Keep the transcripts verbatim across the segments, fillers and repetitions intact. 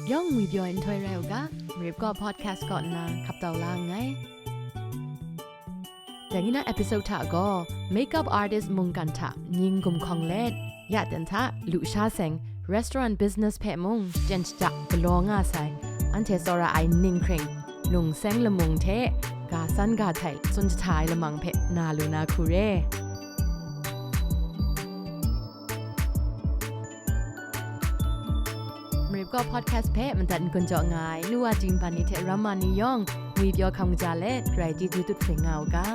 Yawng ngwi pyaw nhtoi rai u ga, Marip kaw podcast kaw nna hkap tau la nngai. Dai ni na episode hta gaw, makeup artist mungkan hta nying gumhkawng let, ya ten hta lusha seng, restaurant business hpe mung jen shada galaw nga sai, anhte tsawra ai ninghkring, lungseng lamung hte ga san ga htai tsun jahta ai lamang hpe na lu na hku re. Marip kaw podcast hpe madat n-gun jaw nga ai nu wa jingban ni hte ramma ni yawng, ngwi pyaw hkam kaja let, grai chyeju dut hpring nga u ga.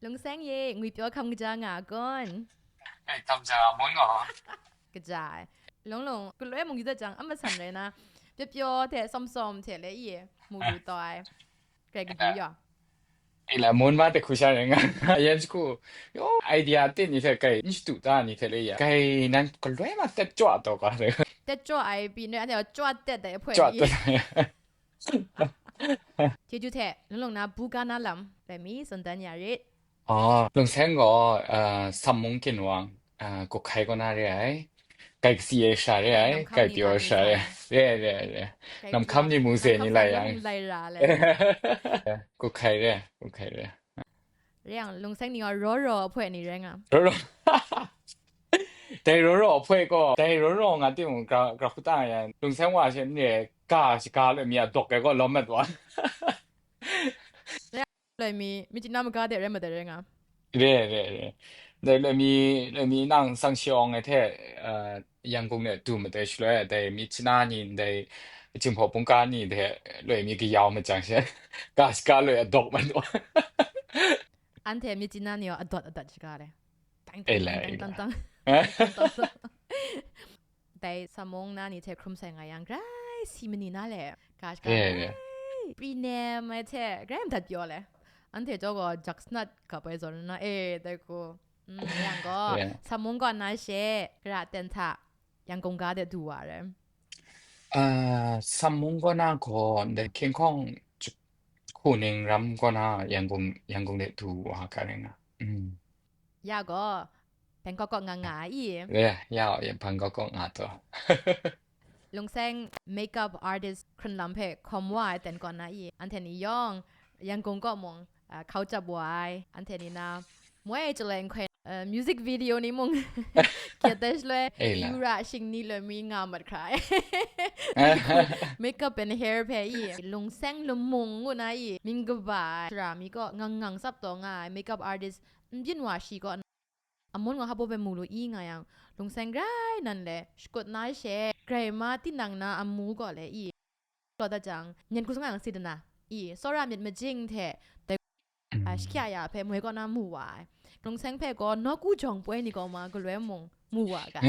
Lungseng ye, ngwi pyaw hkam kaja nga a kun? Ei, hkam kaja nga mun gaw. Kaja ai. Lung lung, galoi mung yu dat jang, a masan rai na, pyaw pyaw hte sawm sawm hte le i, mu lu taw ai. Grai kabu yaw. Ei la, mun ma de hku sha rai nga, yan shagu, yo, idea a tit ni hte kai, n shadu ta ni hte le ya, kai nan galoi ma tet chyaw taw ga de. Tet chyaw ai pyi noi, anhte gaw chyaw tet dai ahpoi chyaw ni. Tet. Chyeju hte, lung lung na bu ga na lam, rai mi, tsun dan ya rit. Oh, Lungseng gaw, ah, Sam mung ginwang, ah, Kuhkhai kaw na re ai. Kai kasi ai sha re ai, kai pyaw ai sha re ai. Re ai, re ai, re ai. Namhkam ni mu ze ni lai yang. Lai ra le. Kuhkhai re, Kuhkhai re. Re yang, Lungseng ni gaw raw raw ahpoi ni rai nga. Raw raw. Dai raw raw ahpoi gaw, dai raw raw nga timung, gra, gra hku ta nga yang, Lungseng wa she n re, ga shaga loi mi a dawk ai gaw lawm mat wa. Loi mi, mi chyi na maga de rai madat rai nga. Re, re, re. Dai loi mi, loi mi nang sang shi awng ai hte, uh, Yangon de du madat shaloi, dai mi chyi na ni, dai Jinghpaw bungga ni hte loi mi kayau mat jang she, ga shaga loi a dawk mat wa. Anhte mi chyi na ni gaw adawt adat shaga le. Tang, tang, tang, tang, tang. Dai Sam mung na ni hte hkrum sai nga yang, grai si mani na le, ga shaga, eh, grai pri nem ai hte, grai madat pyaw le. Anhte jaw gaw jak sanat gap ai zawn na, eh, dai hku. Mm, yang gaw, Sam mung kaw na she, gara ten hta, Yangon ga de du wa re. Ah, Sam mung kaw na gaw, ndai hkying hkawng, Kuning ram kaw na Yangon, Yangon de du wa ga rai nga. Mm. Ya gaw, Bangkok kaw nga nga ai i? Ya, ya, ya, Bangkok kaw nga taw. Lungseng makeup artist hkrun lam hpe hkawm wa ai ten kaw na i? Anhte ni yawng, Yangon kaw mung, ah, hkau chyap wa ai, anhte ni na, moi chyalan hkoi, ah, music video ni mung, kyat ai shaloi, ei la, yura shingni loi mi nga mat hkra ai. Makeup and hair hpe i, Lungseng lamung ngu na i, mying kaba ai, sara mi kaw ngang ngang tsap taw nga ai makeup artist n byin wa shi kaw, amun gaw hpa baw hpe mu lu i nga yang, Lungseng grai nan le shakut na she, grai ma tinang na amu gaw le i, law dat jang, nyan hku sanga yang si dana i, tsawra myit majing hte, dai, mm, a, shahkya ya hpe moi kaw na mu wa ai. Lungseng hpe gaw nawku jawng poi ni kaw ma galoi mung mu wa ga.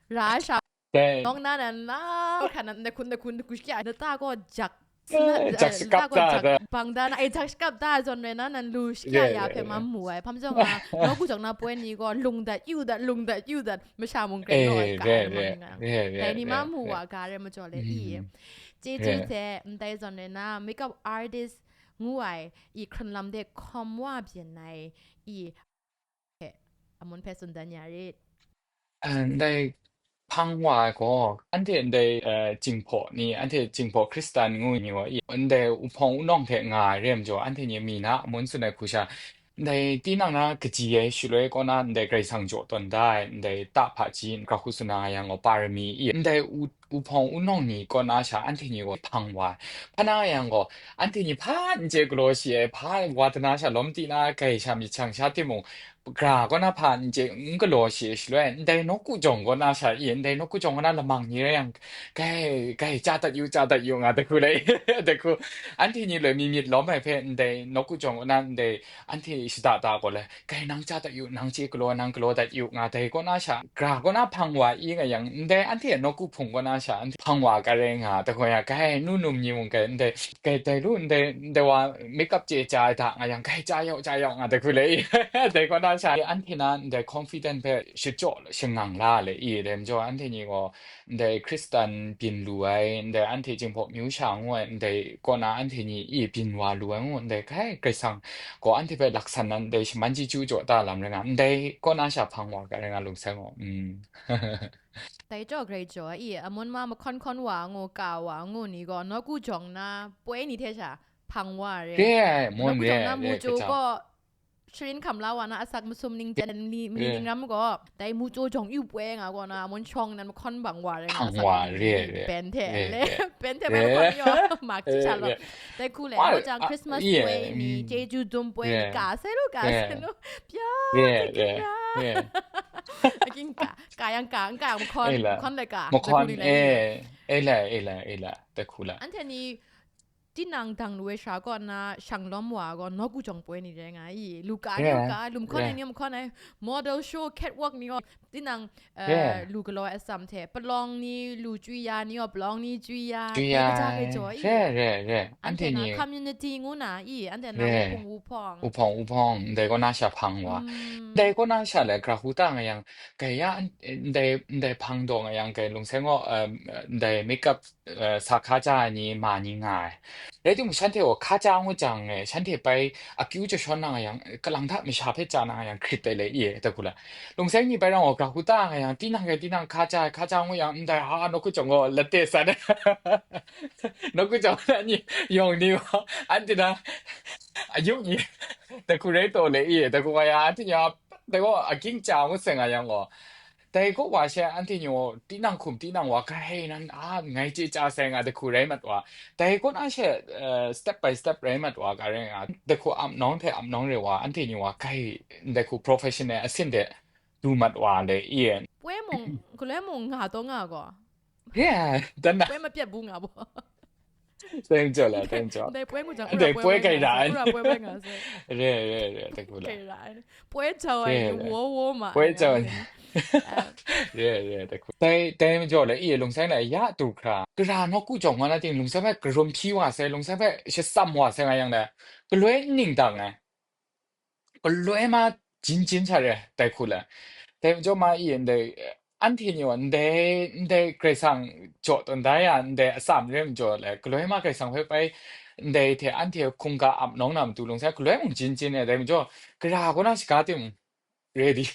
Ra sha Dai. Nawng na nan la, hkra nan, na hkun, na hkun, na hku shakya, na ta gaw jak, eh, na, jak eh, shakap ta gaw ta. Jak, bang da na, eh, jak shakap ta zawn rai na, nan lu shakya ya hpe ma mu ai. Hpam jawng nga, nawku jawng na poi ni gaw, lung dat, yu dat, lung dat, yu dat, masha mung krai naw ai, eh, ka ai, re, re, ma nga. Re, re, dai ni ma mu wa ga rai majaw le i. Mm. Chyeju hte, ndai zawn rai na, makeup artist ngu ai, i hkrun lam de hkawm wa byin ai, i, hpe, amun hpe tsun dan ya rit. Eh, ndai hpang wa ai gaw, anhte ndai, eh, Jinghpaw ni, anhte Jinghpaw Hkristan ngu ni gaw, i, ndai wuhpawng wunawng hte nga ai re ai majaw, anhte ni mi na amun tsun ai hku sha, ndai tinang na kaji ai shaloi kaw na, ndai Karai Kasang jaw tawn da ai, ndai ta hpaji, n-, ga hku tsun na nga yang gaw, parami, i, ndai u-, wuhpawng wunawng ni kaw na sha, anhte ni gaw hpang wa ai. Hpa na yang gaw, anhte ni hpa n chye galaw shi ai, hpa wa dana sha lawm ti na, grai sha myit shang sha timung, gara kaw na hpa n chye n galaw shi ai shaloi, ndai nawku jawng kaw na sha i, ndai nawku jawng kaw na lamang ni rai yang, grai, grai, chya dat yu, chya dat yu, nga dai hku lai, dai hku, anhte ni loi mi myit lawm ai hpe, ndai nawku jawng kaw na, ndai anhte shada da gaw lai, grai nang chya dat yu, nang chye galaw, nang galaw dat yu, nga dai kaw na sha, gara kaw na hpang wa i nga yang, ndai anhte nawku hpung kaw na, Sha anhte hpang wa kai rai nga, dai gaw ya, kai, nu num ni mung kai, ndai, kai, dai lu, ndai, ndai wa makeup chye chya ai hta nga yang, kai, chya yau, chya yau nga, dai hku le, dai kaw na sha, anhte na ndai confident hpe shachyaw shangang la le i, dai majaw, anhte ni gaw, ndai Hkristan byin lu ai, ndai anhte Jinghpaw myu sha ngu ai, ndai kaw na anhte ni i byin wa lu ai ngu, ndai kai, Karai Kasang gaw anhte hpe laksan nan, ndai shaman chyeju jaw ta lam rai nga, ndai kaw na sha hpang wa kai rai nga, lung sai gaw, mm. Dai jaw grai jaw i, amun ma mahkawn hkawn wa ngu, ka wa ngu ni gaw, nawku jawng na poi ni hte sha hpang wa re. Re ai, mun nawku re jawng na ai, mu re, chyu kaja. Gaw, sharin hkam la wa na asak masum ning jan li, mali re. Ning ram gaw, dai mu chyu jawng yu poi nga gaw na, amun shawng nan mahkawn bang wa re nga, hpang asak wa, re, re. Pen hte, re, le, re. Pen hte re. Bai mahkawn yaw, mak re, chya lo. Re. Dai hku le, wa, lo jang a, Christmas ye, poi ni, mm. Chyeju dum poi ni, ye. Ka sai lo, ka ye. Sai lo, pya, ye, ye, ye. Aking ka, ka yang ka, ka yang mahkawn, eh la. Mahkawn le ka, mahkawn, dai hku ni le. Eh, eh la, eh la, eh la, dai hku la. Anhte ni, tinang dang lu ai sha kaw na, shang lawm wa gaw, nawku jawng poi ni rai nga i, lu ka, yeah, ni ka, lu mahkawn ai, yeah, ni mahkawn ai, model show, catwalk ni gaw, tinang, eh, yeah, lu galaw ai atsam hte, palawng ni lu chyu ya ni gaw, palawng ni chyu ya, chyu ya, kaja kai jaw i. Re, re, re. Anhte anhte na ni community ngu na i, anhte na re. Wuhpung wuhpawng. Wuhpawng wuhpawng, ndai kaw na sha hpang wa. Mm. Ndai kaw na sha le, gra hku ta nga yang, kai ya, an-, ndai, ndai hpang daw nga yang, kai lung sai ngaw, um, ndai makeup, uh, sa hka ja ai ni, ma ni nga ai. Rai timung, shanhte gaw hka ja ngut jang e, shanhte bai akyu jashawn na nga yang, kalang hta masha hpe ja na nga yang, hkrit ai le, i e, dai hku la. Lung sai ni bai rang gaw, gra hku ta nga yang, tinang rai tinang hka ja ai, hka ja ngut yang, ndai ha, nawku jawng gaw, late san ai. Nawku jawng na ni, yawng ni gaw, anhte na, ayung ni, dai hku rai taw le, i e, dai hku nga yang, anhte ni a, dai gaw, aking ja ngut sai nga yang gaw, dai kaw wa she, anhte ni gaw, tinang hkum, tinang wa, ga hei nan, a, ngai chye chya sai nga, dai hku rai mat wa. Dai kaw na she, eh, step by step rai mat wa, ga rai nga, dai hku ap nawng hte ap nawng re wa, anhte ni wa, ga hei, dai hku professional asin de, du mat wa le, i e. Poi mung, galoi mung nga taw nga gaw. Yeah, dan na. Poi mapyat bu nga baw. Teng jaw la, teng jaw. Ndai poi ngut jang, ndai ura poi poi kai nga ra sai, ai. Ura poi poi nga sai. Re, re, re, dai hku la. Kai ra ai. Poi jau ai re, ni re. Wo wo ma poi ai jau ai. Ni. Ah. Re, re, dai hku. Dai, dai majaw le, i e lung sai na ya du hkra. Gara nawku jawng wa na ting lung sai hpe karum hpyi wa sai, lung sai hpe shatsam wa sai nga yang le. Galoi n ning dang ai. Galoi ma jin jin sha re, dai hku le. Dai majaw ma i ndai, anhte ni wa ndai, ndai Karai Kasang jaw tawn da ya, ndai atsam re majaw le, galoi ma Karai Kasang hpe bai, ndai hte anhte hkungga ap nawng na matu lung sai, galoi mung jin jin e, dai majaw, gara kaw na shaga tim, ready.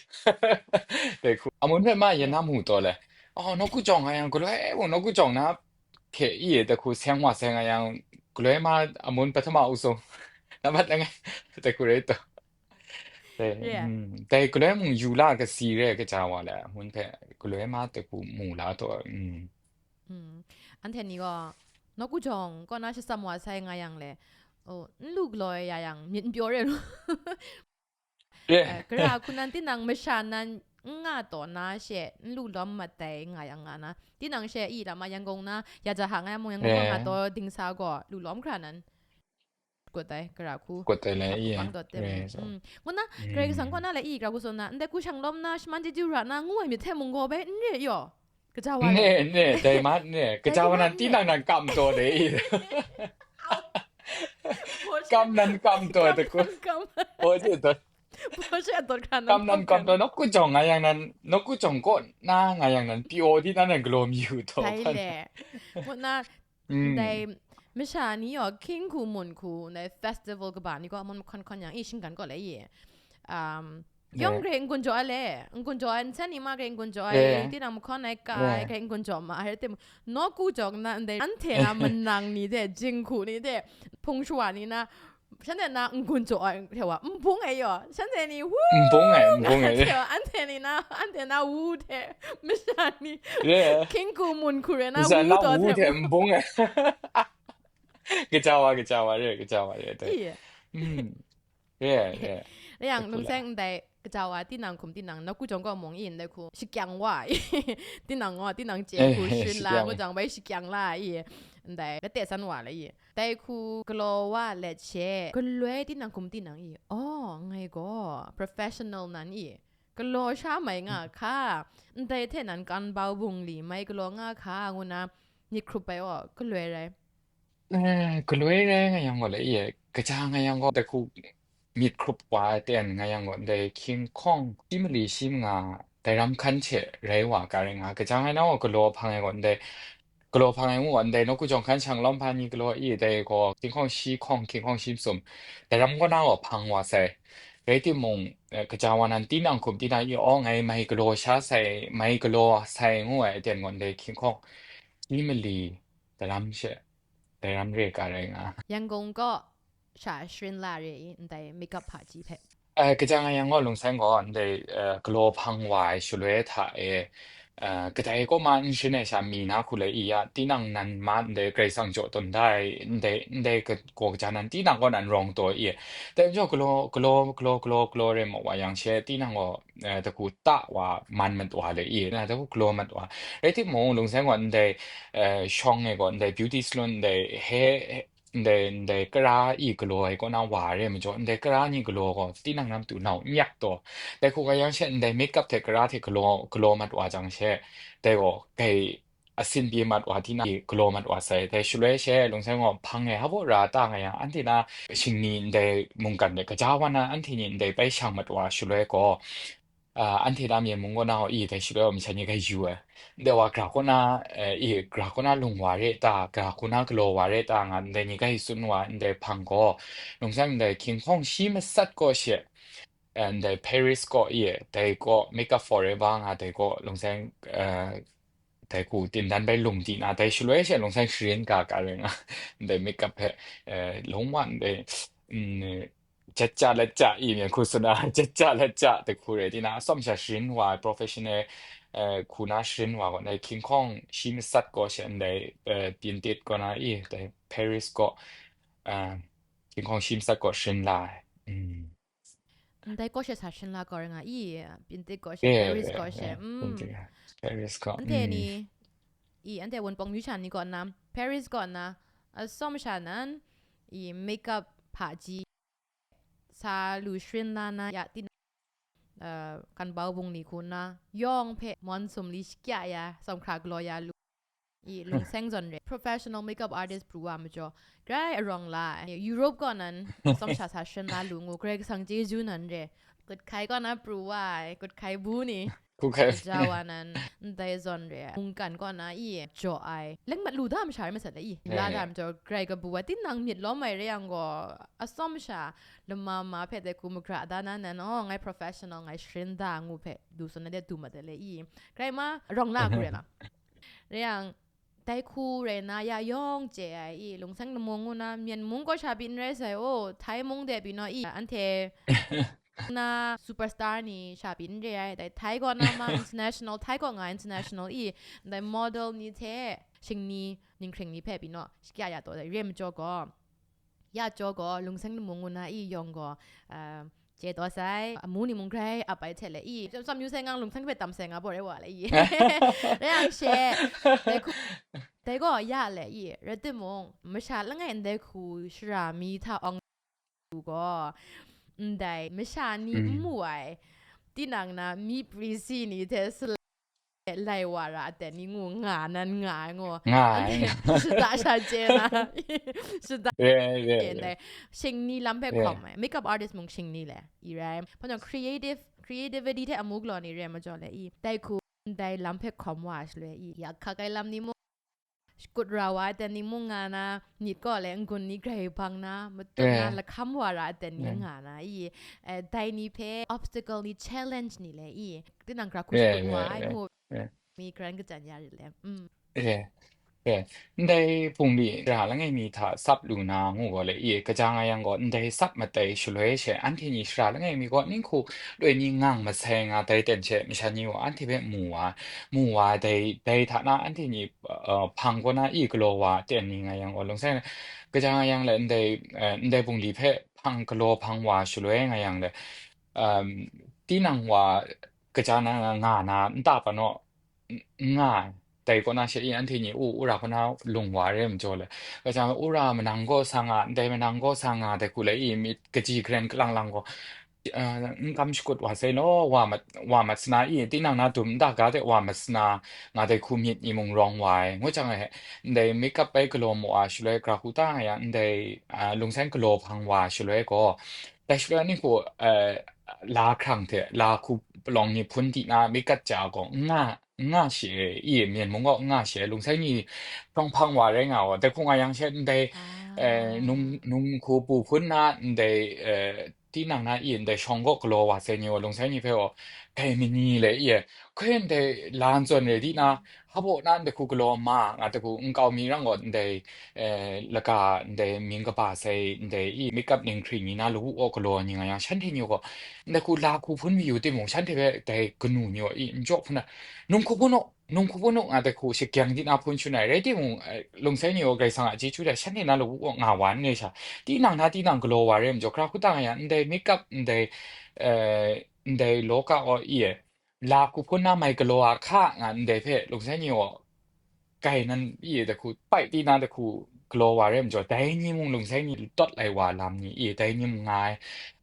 Dai hku. Amun hpe ma yen na mu taw le. Oh, nawku jawng nga yang, galoi mung, nawku jawng na, hte i e dai hku seng wa seng a yang, galoi ma amun pahtama usung, nambat langai, dai hku rai taw. Dai, yeah, mm, dai galoi mung yu la kasi re kaja wa le, amun hpe galoi ma dai hku mu la taw, mm. Mm. Anhte ni gaw, nawku jawng kaw na shatsam wa sai nga yang le, oh, n lu galaw ya yang, myit n pyaw re lu. Yeah. Eh, gara hku nan tinang masha nan n nga taw na she, n lu lawm mat dai nga yang nga na. Tinang she i lam a Yangon na, ya ja ha nga mung Yangon yeah, nga taw dingsa gaw, lu lawm hkra nan. Kut ai, gara hku. Kut ai le, a, i, pang taw tem. Yeah, so. Mm. Ngu na, mm, Karai Kasang kaw na le i, gara hku so na, ndai hku shang lawm na, shaman chyeju ra na, ngu ai myit hte mung gaw bai, n re yaw. Kaja wa ne, re. Ne, dai ma ne. Dai kaja wa ma nan ne. Tinang nan kam taw de i. Kam nan kam taw de ku. Kam. Bo je taw. Bo je taw kan. Kam nan kam taw, nawku jawng nga yang nan, nawku jawng kaw na nga yang nan, pyaw di nan nan galaw mi u taw. Dai le. Ngut na, mm, dai, masha ni yaw, hkying hku, mun hku, dai festival kaba ni gaw, amun mahkawn hkawn yang, i shinggan kaw le i. Um, yawng grai n-gun jaw ai le, n-gun jaw ai, nsen ni ma grai n-gun jaw ai, eh, tinang mahkawn ai ka ai, eh, grai n-gun jaw ma ai, rai timung, nawku jawng na ndai, anhte na manang ni hte, jinghku ni hte, hpung shawa ni na, shanhte na n-gun jaw ai hte wa, n bung ai yaw, shanhte ni wu, n bung ai, n bung ai, hte wa, anhte ni na, anhte na wu hte, masha ni, yeah, hkying hku mun hku rai na, masha wu na taw wu hte, hte n bung ai. Kaja wa, kaja wa re, kaja wa re, dai. Iya. Mm. Yeah, yeah. Rai yang, lung sai ndai, kaja wa, tinang hkum tinang, nawku jawng kaw mung i, ndai hku, shakyang wa i, tinang wa, tinang chye hku, eh, shin la, shakyang, ngu jang bai shakyang la i, ndai, late san wa la i, dai hku, galaw wa let she, galoi tinang hkum tinang i, oh, ngai gaw, professional nan i, galaw sha mai nga hka, ndai hte nan kan bau bungli mai galaw nga hka, ngu na myit hkrup ai aw, galoi rai. Eh, galoi rai nga yang gaw le, e, kaja nga yang gaw, dai hku myit hkrup wa ai ten nga yang gaw, ndai hkying hkawng shi mali shi manga dai ram hkan hte rai wa ga rai nga, kaja nga yang gaw, galaw hpang ai gaw, ndai galaw hpang ai ngu gaw, ndai nawku jawng hkan shang lawm hpa ni galaw i, dai gaw hkying hkawng shi hkawng, hkying hkawng shi masum, dai ram kaw na gaw hpang wa sai. Rai timung, eh, kaja wa nan tinang hkum tinang i, aw, ngai mai galaw sha sai, mai galaw sai ngu ai aten gaw, ndai hkying hkawng shi mali, daram she, daram re ka rai nga. Yangon kaw sha sharin la re i, ndai makeup hpaji hpe? Eh, kaja nga yang gaw, lungsang gaw, ndai, eh, galaw hpang wa ai shaloi hta e, eh, kadai kaw ma n sharin ai sha mi na hku le i ya, tinang nan ma ndai Karai Kasang jaw tawn da ai, ndai, ndai ka-, gaw kaja nan tinang kaw nan rawng taw i, dai majaw galaw, galaw, galaw, galaw, galaw rai maw wa yang she, tinang gaw, eh, daku ta wa man mat wa le i, na daku galaw mat wa. Rai timung, lungsang gaw ndai, eh, shawng e gaw, ndai beauty salon, ndai he, ndai, ndai kara i galaw ai kaw na wa re majaw, ndai kara ni galaw gaw, tinang na matu nau n yak taw. Dai hku nga yang she, ndai makeup hte kara hte galaw, galaw mat wa jang she, dai gaw, kai asin pyi mat wa, tinang i galaw mat wa sai. Dai shaloi she, lungsang gaw hpang e hpa ra ta nga yang, anhte na shingni ndai mungkan de kaja wa na, anhte ni ndai bai shang mat wa shaloi gaw, ah, anhte na myen mung kaw na i, dai shaloi wa masha ni ga yu ai. Ndai wa gra kaw na, eh, i, gra kaw na lung wa re ta, gra kaw na galaw wa re ta nga, ndai ni ga tsun wa, ndai hpang gaw, lungsang ndai hkying hkawng shi masat kaw she, eh, ndai Paris kaw i, dai kaw Makeup Forever nga dai kaw, lungsang, eh, dai hku tindan bai lung di na, dai shaloi she lungsang sharin ga ga rai nga, ndai makeup hpe, eh, lung wa ndai, mm, jat ja lat ja i myen hku tsun ai, jat ja lat ja dai hku rai di na, atsawm sha sharin wa ai professional, eh, hku na sharin wa gaw, ndai hkying hkawng shi masat kaw she ndai, eh, Tintit kaw na i, dai Paris kaw, eh, hkying hkawng shi masat kaw sharin la ai. Mm. Ndai kaw she sa sharin la kaw rai nga i, Tintit kaw she, yeah, Paris kaw she, yeah, mm. Tintit, Paris kaw, anhte mm, ni, i, anhte Wunpawng myu sha ni kaw na, Paris kaw na, atsawm sha nan, i, makeup hpaji sa lu sharin la na ya, tinang, uh, kan bau bungli hku na, yawng hpe mawn sumli shakya ya, tsawm hkra galaw ya lu. I, lungsang zawn re. Professional makeup artist pru wa majaw, grai arawng la ai. Europe kaw nan, atsawm sha sa sharin la lu ngu, Karai Kasang chyeju nan re. Kut hkai kaw na pru wa ai, kut hkai bu ni. Kut hkai. Kaja wa nan, ndai zawn re. Mungkan kaw na i, jaw ai. Leng mat lu da masha rai masat le i. Lu la, eh, da majaw, grai kabu ai, tinang myit lawm ai re yang gaw, atsawm sha, lama ma hpe dai hku magra da na nan, oh, ngai professional, ngai sharin da ngu hpe, du tsun na de du mat de le i. Grai ma, arawng la hku re na. Rai yang, dai hku rai na ya yawng chye ai i, lungsang lamu ngu na, myen mung kaw sha pyi n rai sai, oh, Thai mung de pyi naw i, anhte na superstar ni sha pyi n re ai, dai Thai kaw na ma international, Thai kaw nga international i, dai model ni hte shingni, ninghkring ni hpe pyi naw, shakya ya taw ai, re majaw gaw, ya jaw gaw, lungsang lamu ngu na i yawng gaw, ah, chye taw sai, amu ni mung grai ap ai hte le i, tsam tsam yu sai ngang lungsang hpe tam sai nga baw rai wa le i. Rai yang she, dai hku, dai gaw ya le i, rai timung, masha langai ndai hku shara mi hta awng lu gaw, ndai masha ni n, mm, mu ai, tinang na myi prisi ni hte sa lai wa ra aten ni ngu nga nan nga ai ngu. Nga ai. Anhte shada sha chye na. Shada, yeah, yeah, chye ndai. Shingni lam hpe, yeah, hkawm ai. Makeup artist mung shingni le. I rai. Hpa jang creative, creativity hte amu galaw ni re majaw le i. Dai hku ndai lam hpe hkawm wa shaloi i. Ya hkak ai lam ni mung, shakut ra wa ai aten ni mung nga na, myit kaw le n-gun ni grai bang na, matut na, yeah, lahkam wa ra ai aten ni, yeah, nga na i. Eh, dai ni hpe obstacle ni, challenge ni le i. Tinang hkra hku, yeah, shakut wa, yeah, ai, yeah, ngu. Yeah. Mi karen kajan ya rit le. Mm. Yeah. Yeah. Ndai bungli shara langai mi hta sap lu na ngu gaw le i, kaja nga yang gaw, ndai sap matai shaloi she, anhte ni shara langai mi gaw ninghku loi ni ngang masai nga dai ten she, masha ni gaw anhte hpe mu wa, mu wa dai, dai hta na anhte ni, uh, hpang kaw na i galaw wa ten ni nga yang gaw, lungsai na, kaja nga yang le ndai, uh, ndai bungli hpe hpang galaw hpang wa shaloi nga yang le, um, tinang wa kaja na nga na nta pa naw, n-, n nga ai. Dai kaw na she i anhte ni u, wora kaw na lung wa re majaw le, kaja wora manang kaw sa nga, ndai manang kaw sa nga, dai hku le i myit kaji karen kalang lang gaw, n kam shakut wa sai law, wa mat, wa mat sana i, tinang na dum nta ga de wa mat sana, nga dai hku myit ni mung rawng wa ai. Ngu jang e, ndai makeup bai galaw maw a shaloi, gra hku ta nga yang, ndai, ah, lungsen galaw hpang wa shaloi gaw, dai shaloi ni hku, eh, la hkrang hte, la hku palawng ni hpun di na, makeup ja gaw, n nga, n nga she, i, myen mung gaw n nga she, lungsen ni hpang hpang wa rai nga wa, dai hku nga yang she, ndai, eh, nung, nung hku pu hpun na, ndai, eh, tinang na i ndai shawng gaw galaw wa sai ni gaw, lungsen ni hpe gaw, kai mani le i, hkoi ndai la n zawn re di na, hpa baw na ndai hku galaw ma, nga dai hku nkau mi rang gaw ndai, eh, laka ndai mying kaba sai ndai i makeup ninghkring ni na lawu gaw galaw ni nga yang, shanhte ni gaw ndai hku la hku hpun mayu timung, shanhte hpe dai kanu ni gaw i n jaw hpun na, nung hku hpun u, nung hku hpun u, nga dai hku shagyang di na hpun shun ai, rai timung, eh, lungsen ni gaw Karai Kasang a chyeju hte shanhte na lawu gaw nga wa n re sha, tinang na tinang galaw wa re majaw, hkra hku ta nga yang, ndai makeup, ndai, eh, ndai law ka aw i e, la hku hpun na mai galaw a hka nga ndai hpe lungsen ni gaw, kai nan i e dai hku, pai ti na dai hku galaw wa re majaw, dai ni mung lungsen ni tawt lai wa lam ni i e, dai ni mung nga ai.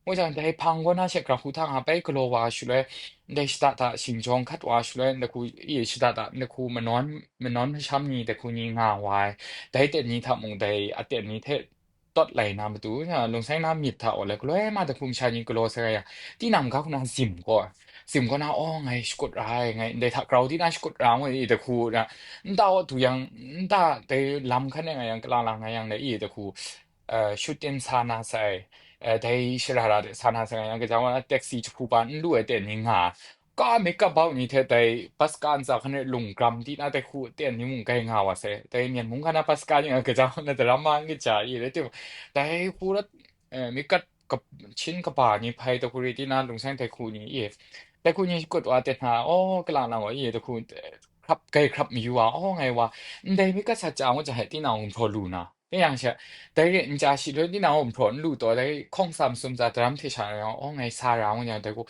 Ngu jang, dai hpang kaw na she gra hku hta nga bai galaw wa shaloi, ndai shada hta shingjawng hkat wa shaloi, ndai hku i e shada hta, ndai hku manawn, manawn masham ni dai hku ni nga wa ai. Dai ten ni hta mung dai aten ni hte tawt lai na matu, na lungsen na myit hta wa le, galoi ma dai hku masha ni galaw sai ya, tinang ga hku na zim gaw, zim gaw na, aw, ngai shakut ra ai, ngai ndai hta grau di na shakut ra ngu i dai hku na, nta wa du yang, nta dai lam hkan e nga yang, kalang lang nga yang, dai i dai hku, eh, shooting sa na sai, eh, dai shara ra de sa na sai nga yang, gaja wa na taxi jahku pa n lu ai ten ni nga, ka makeup bau ni hte dai bus ka ntsa hkan e lunggram di na dai hku ten ni mung kai nga wa sai. Dai myen mung hkan na bus ka ni nga gaja na daram ma n kaja i rai timung, dai hku rat, eh, makeup kap-, chin kaba ni hpai dai hku ri di na lungsen dai hku ni i, dai hku ni kut wa ten hna, aw, kalang lang wa i, dai hku, eh, hkrap, kai hkrap mayu wa, aw, ngai wa, ndai makeup sa ja ngu ja hai tinang hpraw lu na. Dai yang she, dai re n ja shi loi tinang a hpraw n lu taw, dai hkawng sam sum tsa daram hte sha rai yang, aw, ngai sa ra ngu yang, dai hku,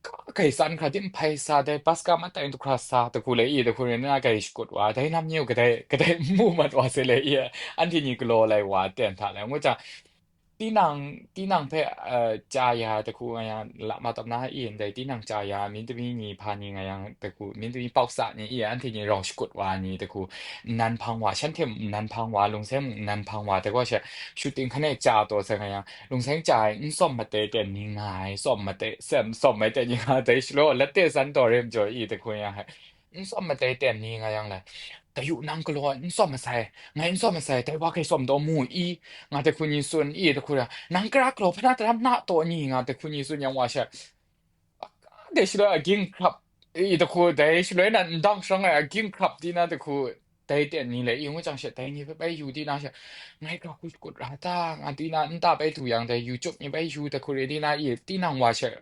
ka, kai tsan hkra tim hpai sa, dai bus ka matai du hkra sa, dai hku le i, dai hku rai nna kai shakut wa, dai lam ni u kadai, kadai n mu mat wa se le i, anhte ni galaw lai wa ten hta le, ngu jang, tinang, tinang hpe, eh, ja ya, dai hku nga yang, la ma tam na i, ndai tinang ja ya, myit dumi ni hpa ni nga yang, dai hku, myit dumi pau sa ni i, anhte ni rau shakut wa ni, dai hku, nnan hpang wa, shanhte mung nnan hpang wa, lungsen mung nnan hpang wa, dai gaw she, shooting hkan e ja taw sai nga yang, lungsen ja ai, n tsawm mate ten ni nga ai, tsawm mate, sem, tsawm ai ten ni nga ai, dai shalaw, latte san taw re majaw i, dai hku nga yang, n tsawm mate ten ni nga yang le, kayu nang galaw ai, n tsawm masai, ngai n tsawm masai, dai wa hkai tsawm taw mu i, nga dai hku ni tsun i, dai hku ra, nang kara galaw hpana daram na taw ni, nga dai hku ni tsun yang wa she, dai shaloi aging hkrap, i, dai hku, dai shaloi na ndang sharang ai aging hkrap di na dai hku, dai ten ni le i ngu jang she, dai ni hpe bai yu di na she, ngai ga hku shakut ra ta, nga di na nta bai du yang, dai YouTube ni bai yu dai hku re di na i, tinang wa she,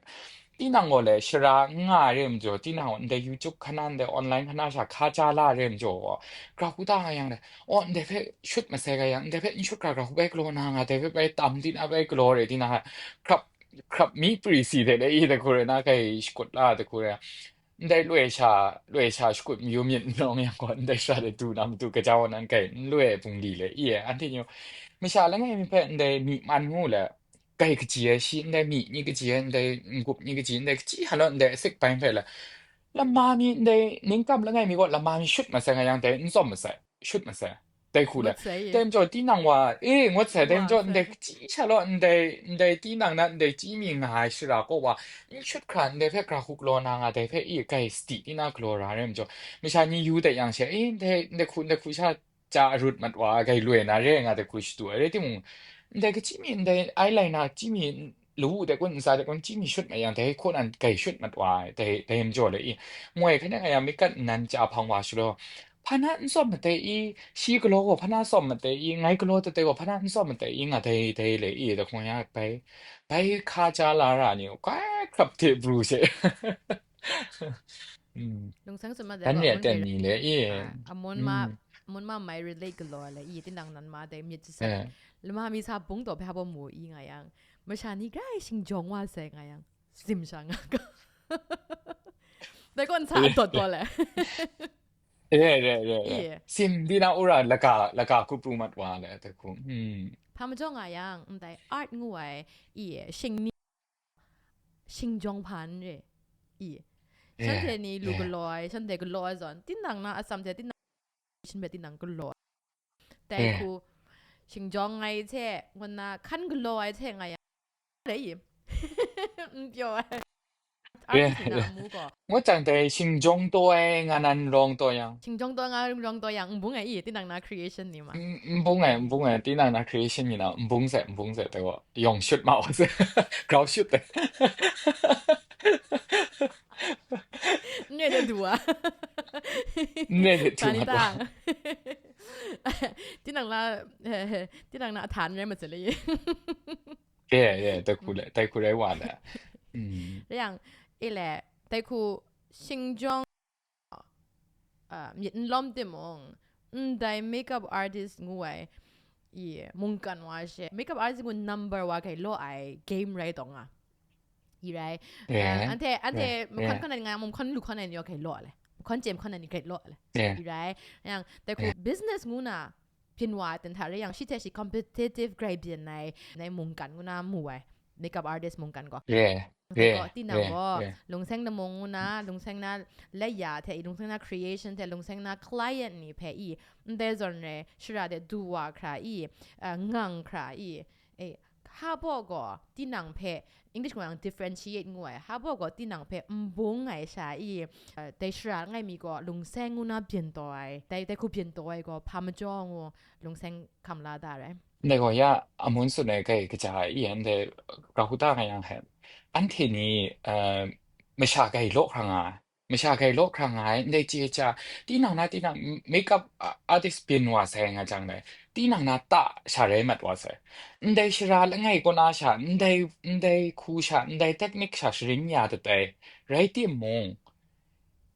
tinang gaw le, shara n nga ai re majaw, tinang gaw ndai YouTube hkan na, ndai online hkan na sha hka ja la ai re majaw gaw, gra hku ta nga yang le, aw, ndai hpe shut masai ga yang, ndai hpe n shut hkra gra hku bai galaw na, nga dai hpe bai tam di na bai galaw re di na, hkrap, hkrap mi pri si hte le i dai hku re na, kai shakut la dai hku re, ndai loi sha, loi sha shakut mayu myit n rawng yang gaw, ndai sha de du na matu kaja wa nan kai n loi ai bungli le i e, anhte ni, masha langai mi hpe ndai myi man ngu le, kai kaji ai shi ndai myi ni kaji ai, ndai n-gup ni kaji, ndai kaji halaw ndai asik bai hpe le, lama mi ndai ningkam langai mi gaw lama mi shut masai nga yang dai n tsawm masai, shut masai. Dai hku le. Ngut sai i. Dai majaw tinang wa, e, ngut sai, dai Wa majaw sai. Ndai kaji sha law, ndai, ndai tinang na, ndai chyi mi nga ai shara kaw wa, n shut hkra, ndai hpe gra hku galaw na nga, dai hpe i kai sadi di na galaw ra ai majaw, masha ni yu dat yang she, e, ndai, ndai hku, ndai hku sha ja arut mat wa, kai loi na re nga, dai hku shadu ai rai timung, ndai kaji mi, ndai eyeliner kaji mi, lawu dai kun, ntsa dai kun, kaji mi shut mat yang, dai hku nan kai shut mat wa ai, dai, dai majaw le i, moi hkan e nga yang, myit gat nnan ja hpang wa shalaw, hpa na n tsawm made i, shi galaw gaw hpa na tsawm made i, ngai galaw tade gaw hpa na n tsawm made i, nga dai dai le i, dai hkung ya bai, bai hka ja la ra ni, kai hkrap hte pru she. Mm. Lungsang tsun ma dai Dan gaw, re amun ten kai ni le i. Ah, amun ma, Mm. amun ma mai relate galaw le i, tinang nan ma dai myit jasat. Eh. Lama mi sa bung taw hpe hpa bawm mu i nga yang, masha ni grai shingjawng wa sai nga yang, sim sha nga ga. Dai gaw n sa Re. dawt taw le. Re, re, re, re. Iya. Sim di na ura laga, laga hku pru mat wa le, dai hku. Hmm. Hpa majaw nga yang, ndai art ngu ai, iya, shing ni. shingjawng hpa n re i. Shanhte ni lu galaw ai, shanhte galaw ai zawn, tinang na atsam hte tinang shin hpe tinang galaw ai. Dai hku shingjawng ai hte, ngun na hkan galaw ai hte nga yang, dai i. N pyaw ai. Artist ni na amu gaw. Ngut jang dai shingjawng taw ai, nga nan rawng taw yang. Shingjawng taw nga rawng taw yang, n bung ai i, tinang na creation ni ma. N bung ai, n bung ai, tinang na creation ni na, n bung sai, n bung sai, dai gaw, yawng shut ma wa sai, grau shut dai. N re de du a. N re de du a. Tinang la, tinang na a htan rai ma le. Yeah, yeah, dai hku le, dai hku rai wa le. Rai yang, e le, dai hku shingjawng, uh, myit n lawm timung, ndai makeup artist ngu ai, i, mungkan wa she, makeup artist ngu number wa kai law ai game rai tawng a. I rai. Anhte, anhte, mung hkan hkan ai nga, mung hkan lu hkan ai ni yaw kai law le. Mung hkan cem hkan ai ni kai law le. I rai. Yang, dai hku business ngu na, byin wa ai hta rai yang, shi hte shi competitive grai byin ai, nai mungkan ngu na mu ai, makeup artist mungkan gaw. Dai gaw, tinang gaw, lungseng na mung ngu na, lungseng na laya hte, lungseng na creation hte, lungseng na client ni hpe i, ndai zawn rai, shara de du wa hkra i, uh, ngang hkra i, e, hpa baw gaw, tinang hpe, English gaw yang differentiate ngu ai, hpa baw gaw tinang hpe n bung ai sha i, uh, dai shara langai mi gaw lungseng ngu na byin taw ai, dai, dai hku byin taw ai gaw hpa majaw ngu lungseng hkam la da rai. Ndai gaw ya amun tsun ai kai kaja i, ndai grahkuta nga yang hte, anhte ni, uh, masha kai law hkra nga ai, masha kai law hkra nga ai, ndai chye cha, tinang na tinang makeup, uh, artist byin wa sai nga jang dai, tinang na ta sha rai mat wa sai. Ndai shara langai kaw na sha, ndai, ndai hku sha, ndai technique sha sharin ya dat ai, rai timung,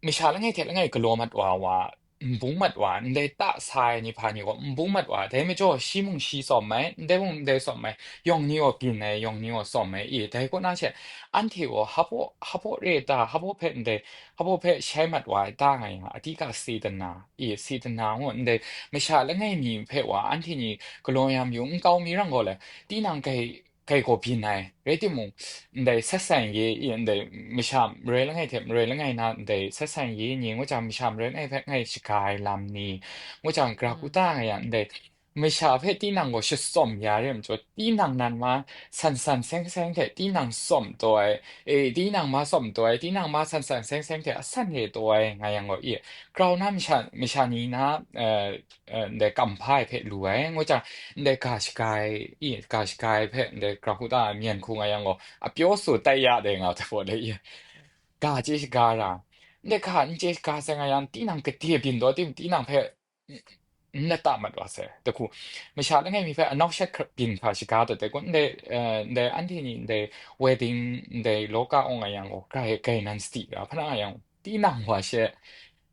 masha langai hte langai galaw mat wa wa, n bung mat wa, ndai ta sa ai ni hpa ni gaw n bung mat wa, dai majaw shi mung shi tsawm ai, ndai mung ndai tsawm ai, yawng ni gaw byin ai, yawng ni gaw tsawm ai, i, dai kaw na she, anhte gaw hpa baw, hpa baw re ta, hpa baw hpe ndai, hpa baw hpe shai mat wa ai ta nga yang, a di ga si dana, i, si dana ngu, ndai masha langai mi hpe wa, anhte ni galaw ya mayu, nkau mi rang gaw le, tinang kai, kai gaw byin ai, rai timung, ndai ဆက်ဆံရေး i, ndai masha marai langai hte marai langai na, ndai ဆက်ဆံရေး ni, ngu jang masha marai langai hpe ngai shaga ai lam ni, ngu jang grahkuta nga yang, ndai masha hpe tinang gaw shatsawm ya re ai majaw, tinang nan ma san san seng seng hte tinang tsawm taw ai, e, tinang ma tsawm taw ai, tinang ma san san seng seng hte a san re taw ai nga yang gaw, i, grau na masha, masha ni na, eh, eh, ndai kam hpa ai hpe lu ai, ngu jang, ndai ga shaga ai, i, ga shaga ai hpe ndai grahkuta myen hku nga yang gaw, a pyaw su tai ya dai nga hte gaw dai, i, ga chye shaga ra, ndai ga n chye shaga sai nga yang, tinang gade byin taw tim, tinang hpe n, n lata mat wa sai. Dai hku, masha langai mi hpe a nau shat hkra, byin hkra shaga dat ai kun, ndai, eh, ndai anhte ni ndai wedding, ndai law ka awng nga yang gaw, grai, grai nan sadi ra, hpa na nga yang, tinang wa she,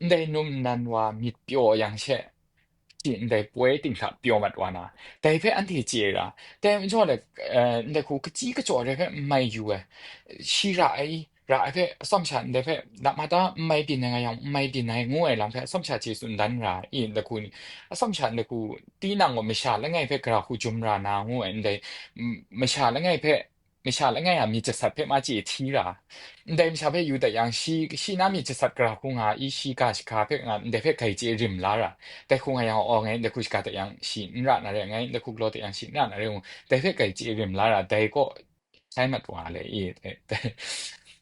ndai num nan wa myit pyaw yang she, shi ndai poi ting hta pyaw mat wa na, dai hpe anhte chye ra. Dai majaw le, eh, ndai hku kachyi kachyaw re hpe n mai yu ai, shi ra ai, ra ai hpe atsawm sha ndai hpe, lam mada n mai byin ai nga yang, n mai byin ai ngu ai lam hpe atsawm sha chye tsun dan ra i, ndai hku ni, atsawm sha ndai hku, tinang gaw masha langai hpe gara hku jum ra na ngu ai, ndai, mm, masha langai hpe, masha langai a myit jasat hpe ma chye hti ra, ndai masha hpe yu dat yang, shi, shi na myit jasat gara hku nga i, shi ga shaga hpe nga, ndai hpe grai chye rim la ra, dai hku nga yang, aw, ngai ndai hku shaga dat yang, shi n ra na re, ngai ndai hku galaw dat yang, shi n ra na re ngu, dai hpe grai chye rim la ra, dai kaw shai mat wa le i, dai,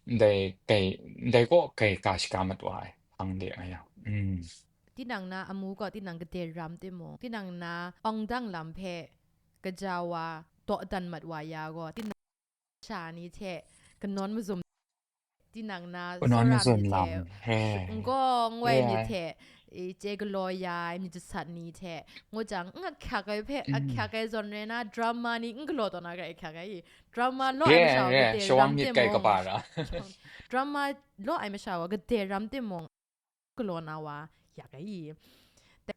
dai, dai, dai kaw grai ga shaga mat wa ai, hpang de nga yang. Mm. Tinang na amu gaw tinang gade ram timung, tinang na awng dang lam hpe kaja wa dawdan mat wa ya gaw, tinang sha ni hte kanawn mazum, tinang na kanawn tsawra mazum myit lam hte, he, n gaw n wai, he, myit hte, i, chye galaw ya ai myit jasat ni hte, ngu jang, n ahkyak ai hpe, mm, ahkyak ai zawn rai na, drama ni n galaw taw na, grai ahkyak ai i, drama law ai, he, masha wa, he, gade shawang ram myit kai timung, kaba ra. Drama law ai masha wa gade ram timung, galaw na wa yak ai i.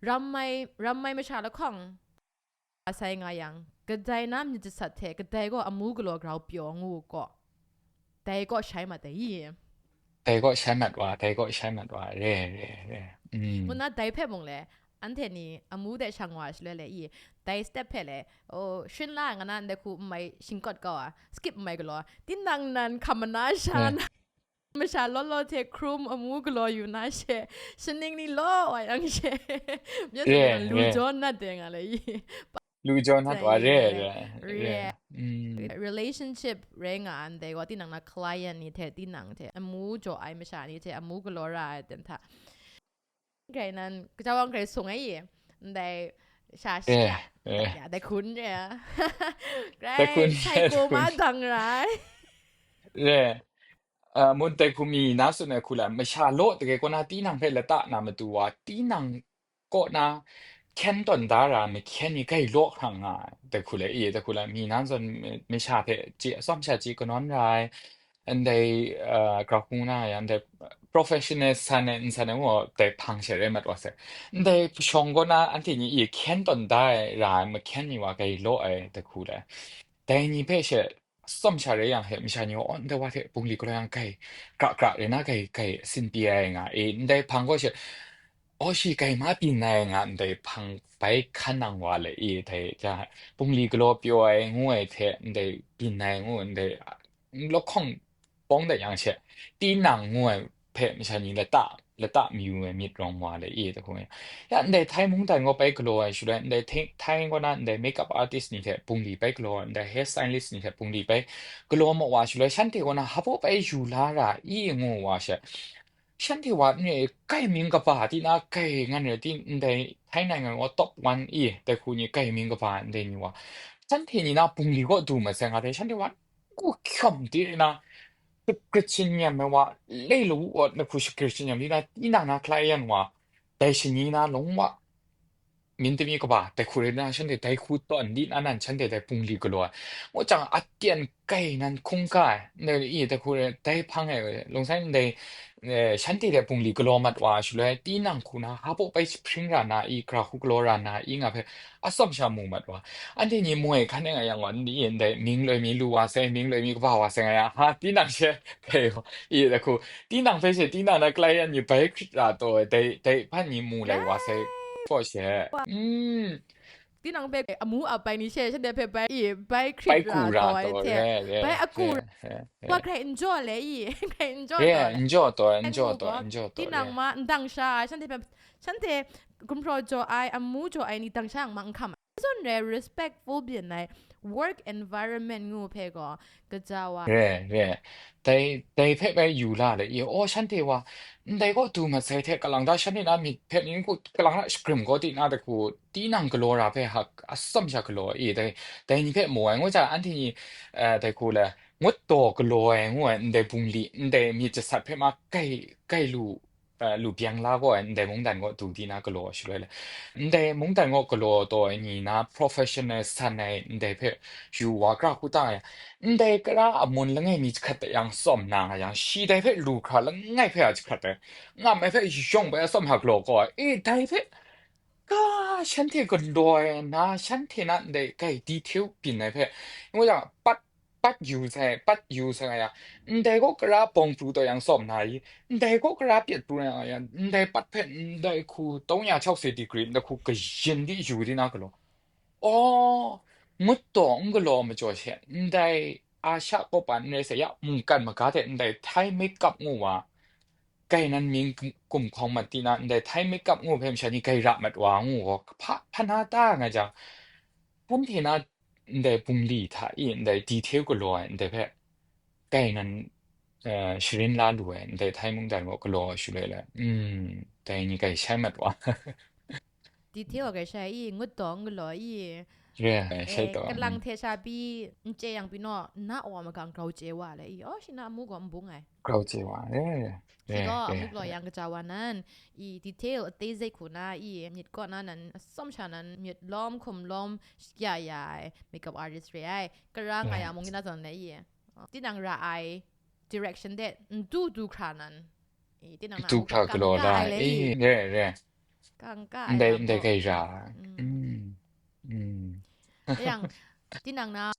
Ram ai, ram ai masha lahkawng sai nga yang, kadai na myit jasat hte kadai gaw amu galaw grau pyaw ngu u gaw, dai gaw shai mat ai i. Dai gaw shai mat wa, dai gaw shai mat wa, re, re, re. Mm. Ngu na dai hpe mung le, anhte ni amu de shang wa shaloi le i, Dai step hpe le, oh, shrin la nga na ndai hku n mai shingkawt kau a, skip n mai galaw, tinang nan hkam mana sha na, masha law law hte hkrum amu galaw yu na she, shaning ni law wa yang she, myit Yeah, lu yeah. jaw nat de nga le i. Lu jaw nat wa re, re, re, re. Re. Mm. Relationship rai nga ndai wa, tinang na client ni hte, tinang hte, amu jaw ai masha ni hte, amu galaw ra ai ten hta. Grai nan, kajawang grai sung ai i, ndai sha Yeah, shia. Yeah. Ya, dai hkun re a. Dai Grai, hkun, sai dai ko ma hkun. Dang rai. Re. Uh, mun dai hku mi na tsun ai hku la, masha law dage kaw na tinang hpe lata na matu wa, tinang kaw na hkyen tawn da ra, mahkyen ni gai law hkrang nga ai, dai hku le, i, dai hku la, mi na zawn, mi, masha hpe chye, atsawm sha chye kanawn ra ai, ndai, uh, grau hkung na ya, ndai professional san ai, nsan ai, ngu dai hpang she rai mat wa sai. Ndai shawng kaw na anhte ni i hkyen tawn da ai ra ai, mahkyen ni wa gai law ai, dai hku le. Dai ni hpe she, atsawm sha rai yang he, masha ni gaw, "Oh, ndai wa hte bungli galaw yang gai, gra gra rai na gai, gai, sin pyi ai nga e, ndai hpang gaw she, oh, shi gai ma byin ai nga, ndai hpang bai hkan nang wa le e, dai ja, bungli galaw pyaw ai ngu ai hte, ndai byin ai ngu, ndai lahkawng bawng dat yang she, tinang ngu ai hpe masha ni lata, lata mayu ai myit rawng wa le e, dai hku. Ya, ndai Thai mungdan gaw bai galaw ai shaloi, ndai Thai, Thai kaw na ndai makeup artist ni hte bungli bai galaw ai, ndai hair stylist ni hte bungli bai galaw ma wa shaloi, shanhte kaw na hpa bai yu la ra i ngu wa she, shanhte wa n re, kai mying kaba, tinang kai ngan re, ti ndai Thai nai ngan wa top one i, dai hku ni kai mying kaba ndai ni wa, shanhte ni na bungli kaw du masai nga hte, shanhte wa ku hkyawm di na, shagrit shinyam ai wa, lei lawu wa, na hku shagrit shinyam di na, tinang na client wa, dai shani na long wa, myit tami kaba, dai hku rai na, shanhte dai hku tawn di na nan, shanhte dai bungli galaw ai. Ngu jang, a tyen kai nan hkungga ai, ndai i, dai hku rai, dai hpang e, lung sai ndai, eh, shanhte dai bungli galaw mat wa shaloi, tinang hku na, hpa bai jahpring ra na i, gra hku galaw ra na i nga hpe, atsawm sha mu mat wa. Anhte ni moi hkan e nga yang gaw, ni ndai mying loi mi lu wa sai, mying loi mi kaba wa sai nga yang, ha, tinang she, kai gaw, i, dai hku, tinang hpe she, tinang na client ni bai hkrit ra taw, dai, dai hpan ni mu lai wa sai, Right. gaw she. Wa- Mm. Tinang hpe amu ap ai ni she, shanhte hpe bai, i, bai Bai hkrit ku ra ra taw, taw, hte, re, re, bai aku re, ra, re, re. Wa grai n jaw le i, grai n jaw Re, taw le. N jaw taw, n N jaw mu taw, gaw, n jaw taw, tinang re. Ma, ndang sha, shanhte hpe, shanhte gumhpraw jaw ai, amu jaw ai ni dang sha yang ma n hkam ai. Zawn re respectful byin ai work environment ngu hpe gaw, kaja wa. Re, re. Dai, dai hpe bai yu la le i, aw, shanhte wa, ndai kaw du mat sai hte, kalang da shanhte na myit hpe ning ku, kalang da shagrim kaw di na dai hku, tinang galaw ra hpe hak, atsawm sha galaw i, dai, dai ni hpe mu ai, ngu jang, anhte ni, eh, dai hku le, ngut daw galaw ai, ngu ai, ndai bungli, ndai myit jasat hpe ma, gai, gai lu, eh, lu byang la gaw ai, ndai mungdan gaw du di na galaw shaloi le, ndai mungdan gaw galaw taw ai ni na professional san ai ndai hpe yu wa kra hku ta ai, ndai kara a mun langai mi jahkrat de yang tsawm na nga yang, shi dai hpe lu hkra langai hpe a jahkrat ai, ngam ai hpe yawng bai a tsawm hta galaw gaw ai, e, dai hpe ga shanhte galaw ai na, shanhte na ndai gai detail byin ai hpe, ngu yang, pat pat yu sai, pat yu sai nga yang, ndai kaw kara bawng pru taw yang tsawm na i, ndai kaw kara pyat pru na yang, ndai pat hpe ndai hku tawng ya chau se degree, ndai hku kayin di yu di na galaw. Aw, ngut taw n galaw majaw she, ndai Asha kaw pa n rai sai ya, mungkan maga hte ndai Thai makeup ngu wa, gai nan mying kum-, kumhkawng mat di na, ndai Thai makeup ngu hpe masha ni gai ra mat wa ngu gaw, hpa, hpa na ta nga jang, hpan hte na ndai bungli hta i ndai detail galaw ai ndai hpe, kai nan, eh, sharin la lu ai ndai Thai mungdan gaw galaw ai shaloi le, mm, dai ni kai shai mat wa. Detail kai shai i, ngut taw n galaw i. Yeah, eh, shai taw, kalang mm. Hte sha pyi, n chye yang pyi naw, na wa magang grau chye wa le i. Oh, shi na amu gaw n bung ai. Grau chye wa, eh. Shi gaw, eh, amu galaw yang kaja wa nan, i detail, a tezek hku na, i myit kaw na nan, atsawm sha nan, myit lawm, hkum lawm, shakya ya ai, makeup artist re ai, kara nga ya mung, na zawn le, i, tinang ra ai, direction de, n du du hkra nan, i, tinang na du hkra galaw la, ai le, i, i, re, re. Kang ka ai ndai, ndai gai ra. Mm. Mm. Mm. Yang, tinang na,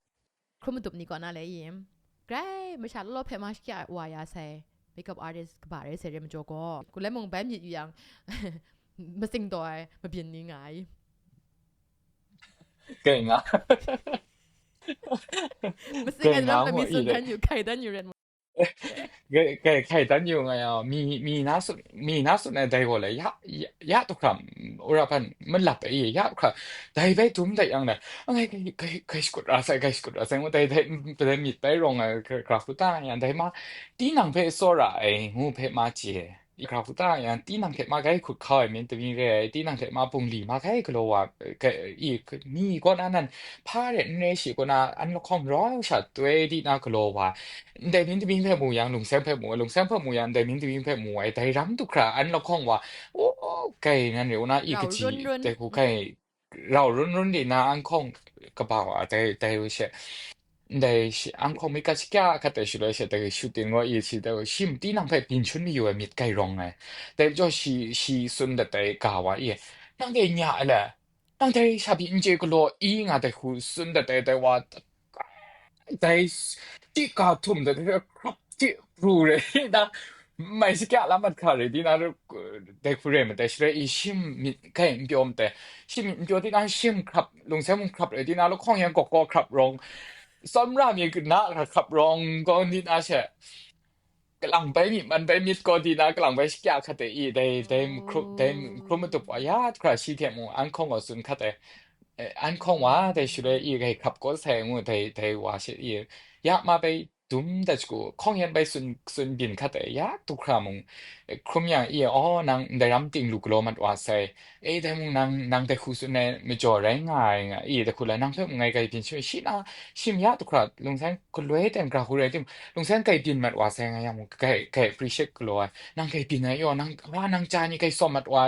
hkrum madup ni kaw na le i, grai masha law law hpe ma shakya wa ya sai, makeup artist kaba rai sai re majaw gaw, kulai mung bai myit yu yang, masing taw ai mabyin ni nga ai. Kai nga. Masing ai lam na mi sun dan yu, kai dan yu ren. Kai, kai, kai dan yu nga ya, mi, mi na sun, mi na sun ai dai gaw le, ya, ya, ya tu hkra, ura pan, malap ai, ya hkra, dai bai dum dai yang le, ngai, kai, kai, kai shakut ra sai, kai shakut ra sai, ngu dai, dai, dai myit bai rawng ai, kra, kra hku ta yang, dai ma, tinang hpe tsawra ai, ngu hpe ma chye. Ikra hku ta yang, tinang hte ma gai hkut hkau ai myit tawing re ai, tinang hte ma bungli ma gai galaw wa, eh, ga-, i, k-, ni kaw na nan hpa re n re shi kaw na an lahkawng rau sha toi di na galaw wa, ndai myit tawing hpe mu yang, lungseng hpe mu ai, lungseng hpe mu yang, ndai myit tawing hpe mu ai, dai ram du hkra an lahkawng wa, o, o, kai nan re u na, i Rau kaji run run. dai hku kai, rau run run di na an hkawng kaba wa, dai, dai we she. Ndai shi, an hkawng myit gat shakya hkat ai shaloi she, dai shooting wa i shi, dai shim tinang hpe byin shun mayu ai myit gai rawng ai. Dai majaw shi, shi tsun dat ai ga wa i, "Nang dai nya ai le? Nang dai sha pyi n chye galaw i?" nga dai hku tsun dat ai, dai wa, dai s-, ti ga htum dat ai, hkrap ti pru re, na, mai shakya la mat hkra re, di na, dai hku re ma dai, shaloi i shim myit hkai n pyaw ma dai, shim myit n pyaw di na, shim hkrap, lungseng mung hkrap re, di na, lahkawng yan gawk gaw hkrap rawng, tsawmra mi na hkra hkrap rawng gaw, di na she, kalang bai myit, man bai myit gaw, di na, kalang bai shakya hkat ai i, dai, dai hkrum, dai hkrum matup wa, ya hkra shi hte mung an hkawng gaw tsun hkat ai, eh, an hkawng wa, dai shaloi i, gai hkrap gaw sai ngu, dai, dai wa she i, ya ma bai dum dat shagu, hkawng yan bai tsun, tsun byin hkat ai, ya tu hkra mung, eh, hkrum yang i, "Aw, nang ndai ram ting lu galaw mat wa sai, e, dai mung nang, nang dai hku tsun ai majaw rai nga ai," nga i, dai hku la, nang hpe mung ngai gai byin shim, shi na, shim ya tu hkra, lungseng galoi ten gara hku rai tim, lungseng gai byin mat wa sai nga yang mung, gai, gai appreciate galaw ai, nang gai byin ai yaw, nang, wa, nang ja ni gai sawm mat wa,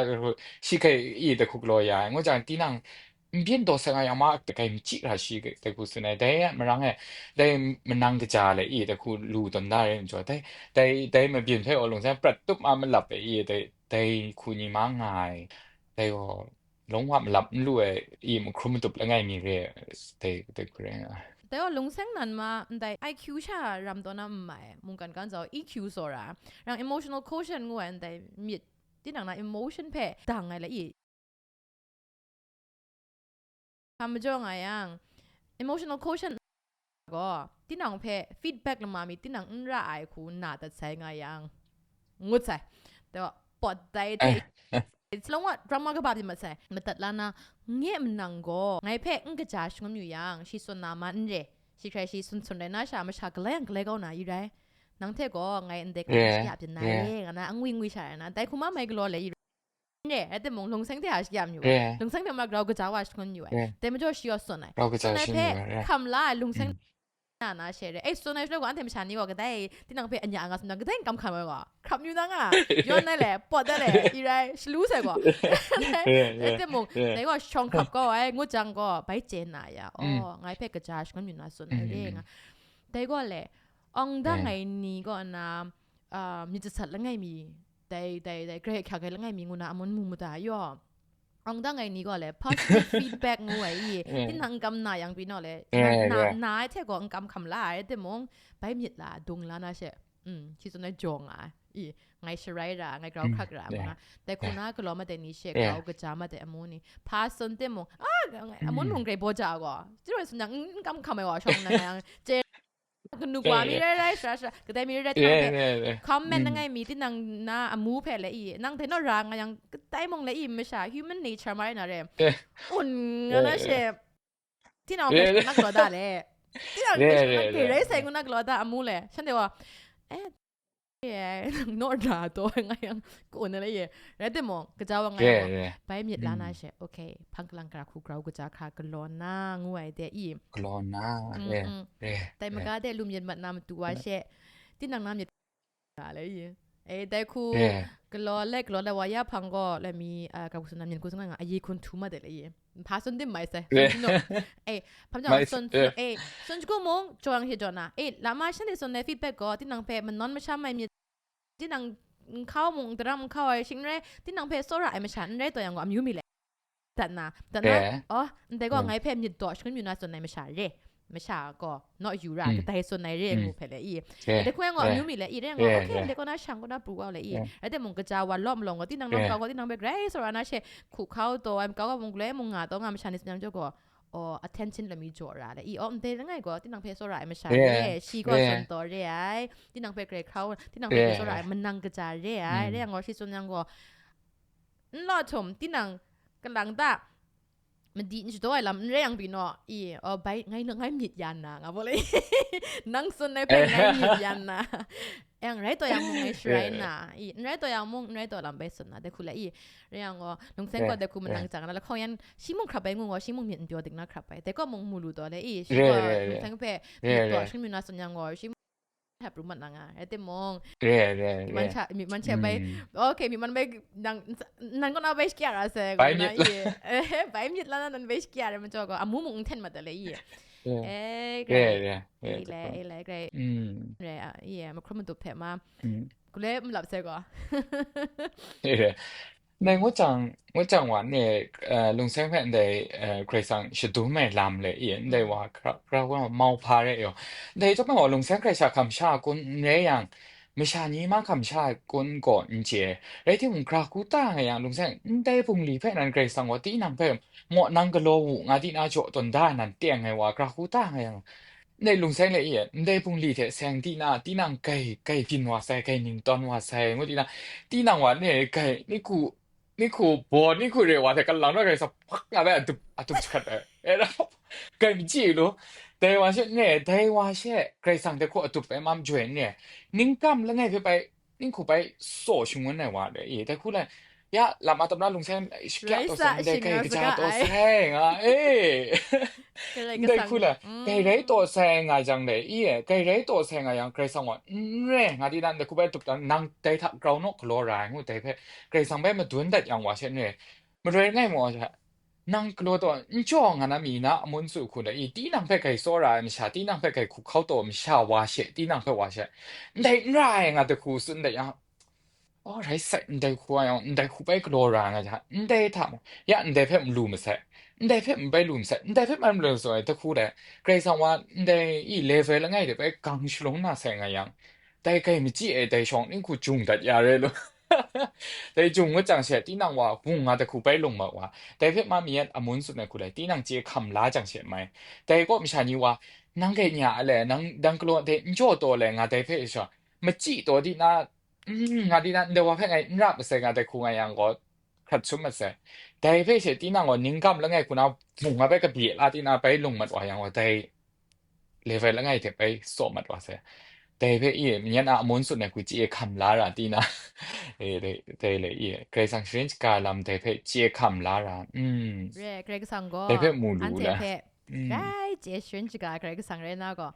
shi gai i, dai hku galaw ya ai, ngu jang, tinang, n byin daw sai nga yang ma, dai gai machyi hkra shi dai hku tsun ai, dai a marang e, dai manang kaja le i, dai hku lu tawn da re majaw, dai, dai, dai mabyin hpe aw lungseng prat tup a malap e i, dai, dai hku ni ma nga ai, dai gaw, lawng wa malap n lu ai, i, mahkrum matup langai mi re, dai, dai hku rai nga ai. Dai gaw lungseng nan ma, ndai I Q sha ram taw na n mai, mungkan kan zau, E Q tsawra, rang emotional quotient ngu ai ndai myit, tinang na emotion hpe dang ai la i, hpa majaw nga yang, emotional quotient gaw, tinang hpe feedback lama mi tinang n ra ai hku na dat sai nga yang, ngut sai. Dai wa, pawt dai hte, Ai. Salawng wa drama kaba byin mat sai. Madat la na, nge manang gaw, ngai hpe n kaja shangun yu yang, shi tsun na ma n re. Shi hkrai shi tsun tsun rai na sha, masha galai yang galai kau na, i rai. Nang hte gaw, ngai ndai hkra Yeah, shakya byin na yeah. re, nga na, angwi ngwi sha rai na, dai hku ma mai galaw le, i rai. N re, rai timung, lungseng hte a shakya mayu ai. Yeah. Lungseng hte ma grau kaja wa shangun yu ai. Yeah. Dai majaw shi gaw tsun ai. Grau kaja Tsun ai shangun hpe, yu ai, yeah. hkam la ai lungseng Mm. na na she re. E, tsun ai shaloi gaw, anhte masha ni gaw kadai, tinang hpe anya nga tsun jang, kadai n kam hkam ai gaw, hkrap yu na nga, yawn ai le, pawt ai le, i rai, shalu sai gaw. Yeah, Rai yeah, timung, yeah. dai gaw shawng hkrap kau ai, ngut jang gaw, bai chye na ya. Mm. Oh, ngai hpe kaja shangun yu na tsun ai Mm, re mm, nga. mm. Dai gaw le, awng dang Yeah. ai ni gaw na, ah, myit jasat langai mi, dai, dai, dai, grai hkyak ai langai mi ngu na amun mu mada yaw. Awng dang ai ni gaw le, positive feedback ngu ai i, Yeah. tinang n kam na yang pyi naw le, Yeah, na, na, yeah. na ai hte gaw n kam hkam la ai, timung, bai myit la, dung la na she, mm, shi tsun ai jaw nga ai. I, ngai sharai ra, ngai grau Mm, hkrak ra, yeah. ngu na. Dai hku Yeah. na galaw mat ai ni she, Yeah. grau kaja mat ai amu ni. Hpa tsun timung, ah, amun Mm. mung grai baw ja gaw. Jin rai tsun yang, n, n kam hkam ai wa shawng na nga yang, chye kanu Yeah, wa mi yeah. rai rai, shara shara, kadai mi rai rai, tinang Yeah, hpe yeah, yeah. comment Mm. langai mi, tinang na amu hpe le i, nang dai naw ra nga yang, kadai mung le i, masha, human nature ma rai na re. Yeah. Un nga na Yeah, she, yeah. tinang Yeah, hpe yeah. nak law da le. Tinang Yeah, hpe yeah, nak yeah. rai sai ngu nak law da amu le. Shanhte wa, eh, eh, naw ra taw nga yang, kun na le ye. Rai timung, kaja wa nga Yeah, yang, yeah. bai myit la na Mm. she, okay, hpang kalang gara hku grau kaja hkra galaw na, ngu ai de i. Galaw na, Mm, yeah, mm. yeah, Dai yeah. maga de lu myit mat na matu wa Yeah. she, tinang na myit ga le i. Eh, dai hku Yeah. galaw le, galaw le wa ya hpang gaw, le mi, ah, grau hku tsun na myit hku tsun nga, ayi hkun htu ma de le i. Hpa tsun tim mai sai. Yeah. Tsun tsun, eh, hpa majaw Mai tsun, sai, yeah. eh, tsun shagu mung, jaw yang she jaw na. Eh, lama shanhte tsun ai feedback gaw, tinang hpe manawn masham ai myit, tinang n hkau mung, daram n hkau ai shing n rai, tinang hpe tsawra ai masha n rai taw yang gaw, amyu mi le. Dat na, dat na, Yeah. oh, ndai gaw Mm. ngai hpe myit daw shangun yu na tsun ai masha re. Masha gaw, naw yu ra, Mm. kadai tsun ai re Mm. ngu hpe le i. Yeah. Dai hku yang gaw, Yeah. amyu mi le i, rai yang gaw, Yeah, okay, yeah. ndai gaw na shang gaw na pru gaw le i. Yeah. Rai timung, kaja wa law malawng gaw, tinang Yeah. nawng kau gaw, tinang hpe grai tsawra na she, hku hkau taw, ai makau gaw mung, galai mung nga taw nga masha ni tsun yang jaw gaw, o, attention lami jaw ra le. I, o, ndai langai gaw, tinang hpe tsawra ai masha re, shi gaw tsun taw re ai, tinang hpe grai hkrau, tinang hpe grai tsawra ai manang kaja re ai, re yang gaw, shi tsun yang gaw, n law htum, tinang kalang ta, madi n shadaw ai lam n rai yang pyi naw, i, o, bai, ngai, ngai myit yan na, nga baw le, nang tsun ai hpe ngai myit yan na, yang rai taw yang mung ngai sharai na, i, n rai taw yang mung, n rai taw lam bai tsun na, dai hku le, i, rai yang gaw, lungseng gaw dai hku manang jang na, lahkawng yan, shi mung hkrap ai ngu gaw, shi mung myit n pyaw dik na hkrap ai, dai gaw mung mu lu taw le, i, shi gaw lungseng hpe myit taw, shi myu na tsun yang gaw, shi hap ru mat na nga, rai timung, re, re, myi man re. Sha, myi man sha bai, mm, okay, myi man bai, nang, nan kaw na bai shakya ra sai, bai myit la, i, eh, bai myit la na nan bai shakya ra, majaw gaw, amu mung n hten mat da le, i. Re. Eh, re, great. Re, re, i le, i le, great. Mm. Re, a, i, eh, mahkrum madup hte ma. Mm. Gule malap sai gaw. Re, re. Ndai ngut jang, ngut jang wa ni, eh, lungseng hpe ndai, eh, Karai Kasang shadum ai lam le, i, ndai wa hkra, hkra wa mau hpa re yaw. Ndai chyawm gaw lungseng hkrai sha hkam sha kun n rai yang, masha ni ma hkam sha kun gaw n chye. Rai timung, gra hku ta nga yang, lungseng ndai bungli hpe nan Karai Kasang gaw tinang hpe maw nang galaw u, nga di na jaw tawn da nan teng ai wa gra hku ta nga yang, ndai lungseng le i, ndai bungli hte seng di na, tinang gai, gai byin wa sai, gai ning tawn wa sai, ngu di na, tinang wa ni gai, ni hku, ni hku baw, ni hku re wa hte kalang rawt gai sa, hpak nga bai, a dup, a dup jahkrat ai. E na, gai machyi lu, dai wa she, ne, dai wa she, Karai Kasang dai hku a dup ai mam joi ne, ningkam langai hpe bai, Ning hku bai saw shangun ai wa re i, dai hku le, ya, lam a tam na lungseng shakya taw sai, ndai gai kaja taw sai nga e. Ndai hku le, gai rai taw sai nga jang le i, gai rai taw sai nga yang, Karai Kasang wa, n re, nga di na, ndai hku bai tup dan, nang dai hta grau naw galaw ra ai ngu, dai hpe, Karai Kasang bai madun dat yang wa she n re, maroi ngai maw, nang galaw taw n jaw nga na mi na amun su hku da i, tinang hpe gai tsawra ai masha, tinang hpe gai hku hkau taw masha wa she, tinang hpe wa she, ndai n ra ai nga dai hku tsun dat yang, oh, rai sai, ndai hku ai yang, ndai hku bai galaw ra nga jang, ndai hta mung, ya, ndai hpe malu masai, ndai hpe mabai lu masai, ndai hpe malu masai, dai hku dai, Karai Kasang wa, ndai i level langai de bai gang shalung na sai nga yang, dai gai machyi e, dai shawng ning hku jung dat ya re lu. Dai jung ngut jang she, tinang wa, bung nga dai hku bai lung mat wa, dai hpe ma mi yan amun tsun ai hku lai, tinang chye hkam la jang she mai. Dai kaw masha ni wa, nang gai nya a le, nang dang galaw de n jaw taw le, nga dai hpe sha, machyi taw di na, mm, nga di na, ndai wa hpe ngai n ra masai nga dai hku nga yang gaw, hkrat sum mat sai. Dai hpe she tinang gaw ningkam langai hku na, bung nga bai kabye la di na, bai lung mat wa yang gaw, dai level langai hte bai saw mat wa sai. Dai hpe i, myen a amun tsun ai hku chye hkam la ra, tinang. E, dai, dai le i, Karai Kasang sharin shaga lam dai hpe chye hkam la ra. Mm. Re, Karai Kasang gaw dai hpe mu lu anhte le. Hpe, mm, rai chye sharin shaga Karai Kasang rai na gaw,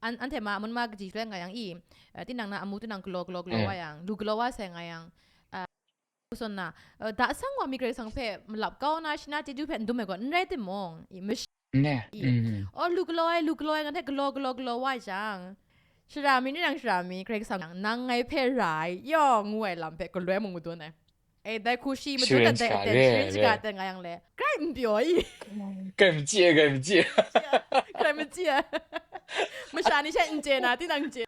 an-, anhte ma amun ma kaji shaloi nga yang i, eh, tinang na amu tinang galaw, galaw, galaw, mm, wa yang, lu galaw wa sai nga yang, eh, Uson na, eh, da sang wa mi Karai Kasang hpe malap kau na, shi na chyeju hpe n dum ai gaw n rai timung, i, mash-, ne, i, mm, oh, lu galaw ai, lu galaw ai, nga hte galaw, galaw, galaw wa jang, shara mi ni nang shara mi, Karai Kasang nang ngai hpe ra ai, yaw ngu ai lam hpe galoi mung madun ai. E, dai hku shi madun sharin dat dai shaga, aten, re, sharin shaga re, aten nga yang le, grai n pyaw i. Grai machyi ai, grai machyi ai. Grai machyi ai. Masha ni she n chye na, tinang n chye.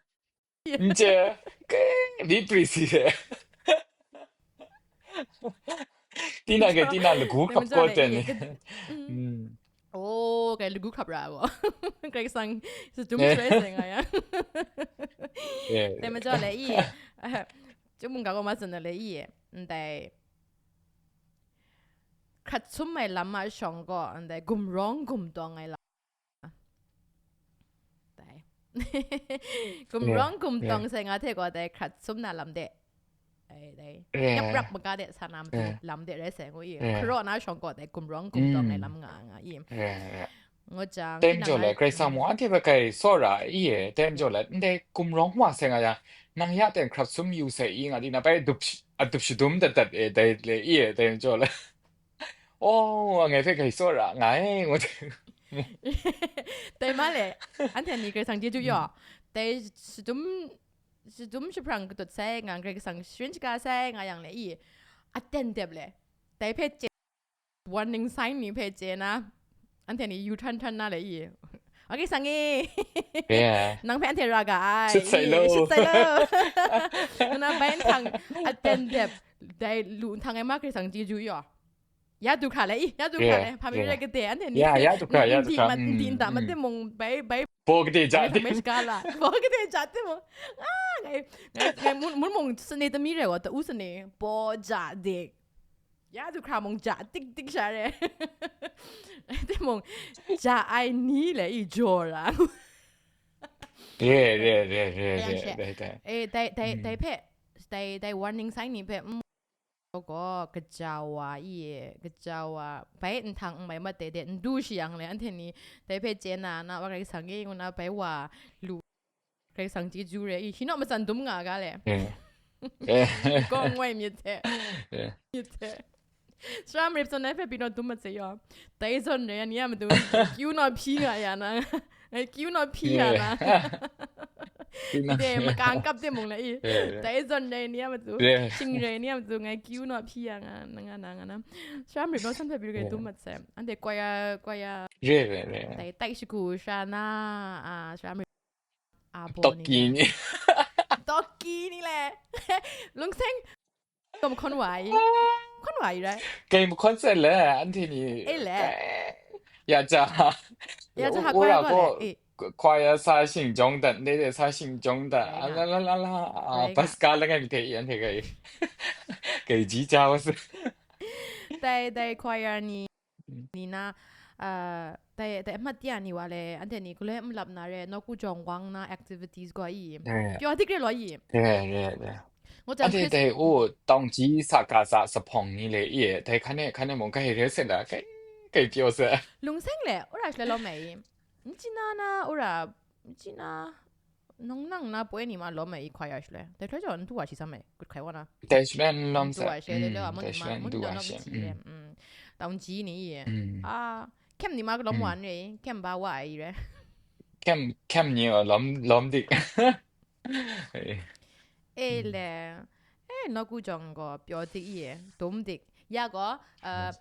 N chye, ke, mi pri si de. Tinang ke, tinang lagu hkrap ko ten ni. Mm. Oh, kai lagu hkrap ra ai gaw. Karai Kasang, tsun dum, eh, shaloi sai nga yang. Eh. Dai majaw le i, eh, Chyum mungga gaw ma tsun na le i, ndai hkrat sum ai lam a shawng gaw, ndai gumrawng gumtawng ai lam. Dai. Gumrawng, yeah, gumtawng, yeah, sai nga hte gaw dai hkrat sum na lam de. Ai, dai. Yeah. Nyap rap maga de sa na matu, yeah, lam de rai sai ngu i. Yeah. Hkaraw na shawng gaw dai gumrawng gumtawng ai, mm, lam nga nga i. Yeah, yeah. Ngut jang, tem jaw le, Karai Kasang mung anhte hpe kai tsawra i e, tem jaw le, ndai gumrawng wa sai nga yang, nang ya ten hkrat sum yu sai i nga di na bai dup sh-, a dup shadum dat dat e, dai le i e, tem jaw le. Oh, ngai hpe kai tsawra nga e, ngu de. Dai ma le, anhte ni Karai Kasang chyeju yaw. Mm. Dai shadum, shadum shaphrang katut sai nga, Karai Kasang sharin shaga sai nga yang le i, aten dep le. Dai hpe chye, warning sign ni hpe chye na, anhte ni yu htan htan na le i. Wa Karai Kasang e. Yeah. Nang hpe anhte ra ga ai. Shut sai i, lo. Shut sai lo. Ngu na bai nhtang aten dep, dai lu nhtang e ma Karai Kasang chyeju yaw. Ya du hkra le, i, ya du hkra le, hpa mi re gade, anhte ni. Ya, ya du hkra, ya du hkra. Nti nta, mm, mate mung, bai, bai. Bo gade ja de. Bai shaka la. Bo gade ja de mung. Ah, ngai, ngai, ngai mun, mun mung sane tami re wa, ta u sane. Bo ja de. Ya du hkra mung ja, tik, tik sha re. De mung, ja ai ni le, i, jo ra. Re, re, re, re, re, re, re. Eh, dai, dai, dai pe, dai, dai warning sign ni pe, mm. Gaw, gaja wa i, gaja wa, bai nhtang n mai mat de de, n du shi yang le, anhte ni, dai hpe chye na, na wa Karai Kasang e, ngu na bai wa lu, Karai Kasang chyeju re i, shi naw matsan dum nga ga le. Eh. Eh. Gaw ngoi myit hte. Eh. Myit hte. Sara marip zawn ai hpe pyi naw dum mat se yaw. Dai zawn re, ni a matu, kyu naw hpyi nga ya na. Ngai kyu naw hpyi ya na. Kyu naw. De, makang kap de mung la i. Yeah, yeah. Dai zawn rai ni a matu. Yeah. Shing rai ni a matu, ngai kyu naw hpyi ya nga, nga na, nga na. Sara marip naw san hpe pyi rai dum mat sai. Anhte kwaya, kwaya. Re, re, re. Dai, tai shagu sha na, a, sara marip. A, bo ni. Tawki ni. Tawki ni le. Lungseng. Gaw mahkawn wa ai. Mahkawn wa ai rai. Kai mahkawn sai le, anhte ni. E le. Ya ja. Ya ja, ha, ura kwaya ko, le, eh. Kwaya sa shing jawng dat, ndai de sa shing jawng dat. Rai na. A, la, la, la, la. A, rai nga. Bus ka langai mi hte i, anhte kai. Kai ji ja wa su. Dai, dai kwaya ni. Mm. Ni na, ah, dai, dai amat ya ni wa le, anhte ni galoi n lap na re, nawku jawng wang na activities gaw i. Yeah. Pyaw dik re law i. Yeah, yeah, yeah. Ngu jang anhte Chris-, dai, o, tawng ji sa ka sa sa hpawng ni le i, dai hkan e, hkan e mung kai re se da, kai, kai pyaw se. Lungseng le, ura shi le lawm ai i. N china na, ura, n china, Nang nang na poi ni ma lawm ai i hkoi ya shaloi. Dai hkoi jaw n du wa shi sam ai, gut hkai wa na. Dai shaloi n lawm sa. N du wa shi le, mm, le, dai shaloi n du wa shi. Mm. Tawng ji ni i. Mm. Ah, hkyem ni ma lawm wa n re, hkyem ba wa ai i re. Hkyem, hkyem ni lawm, lawm dik. E le. E, nawku jawng gaw pyaw dik i e, dum dik. Ya gaw, uh,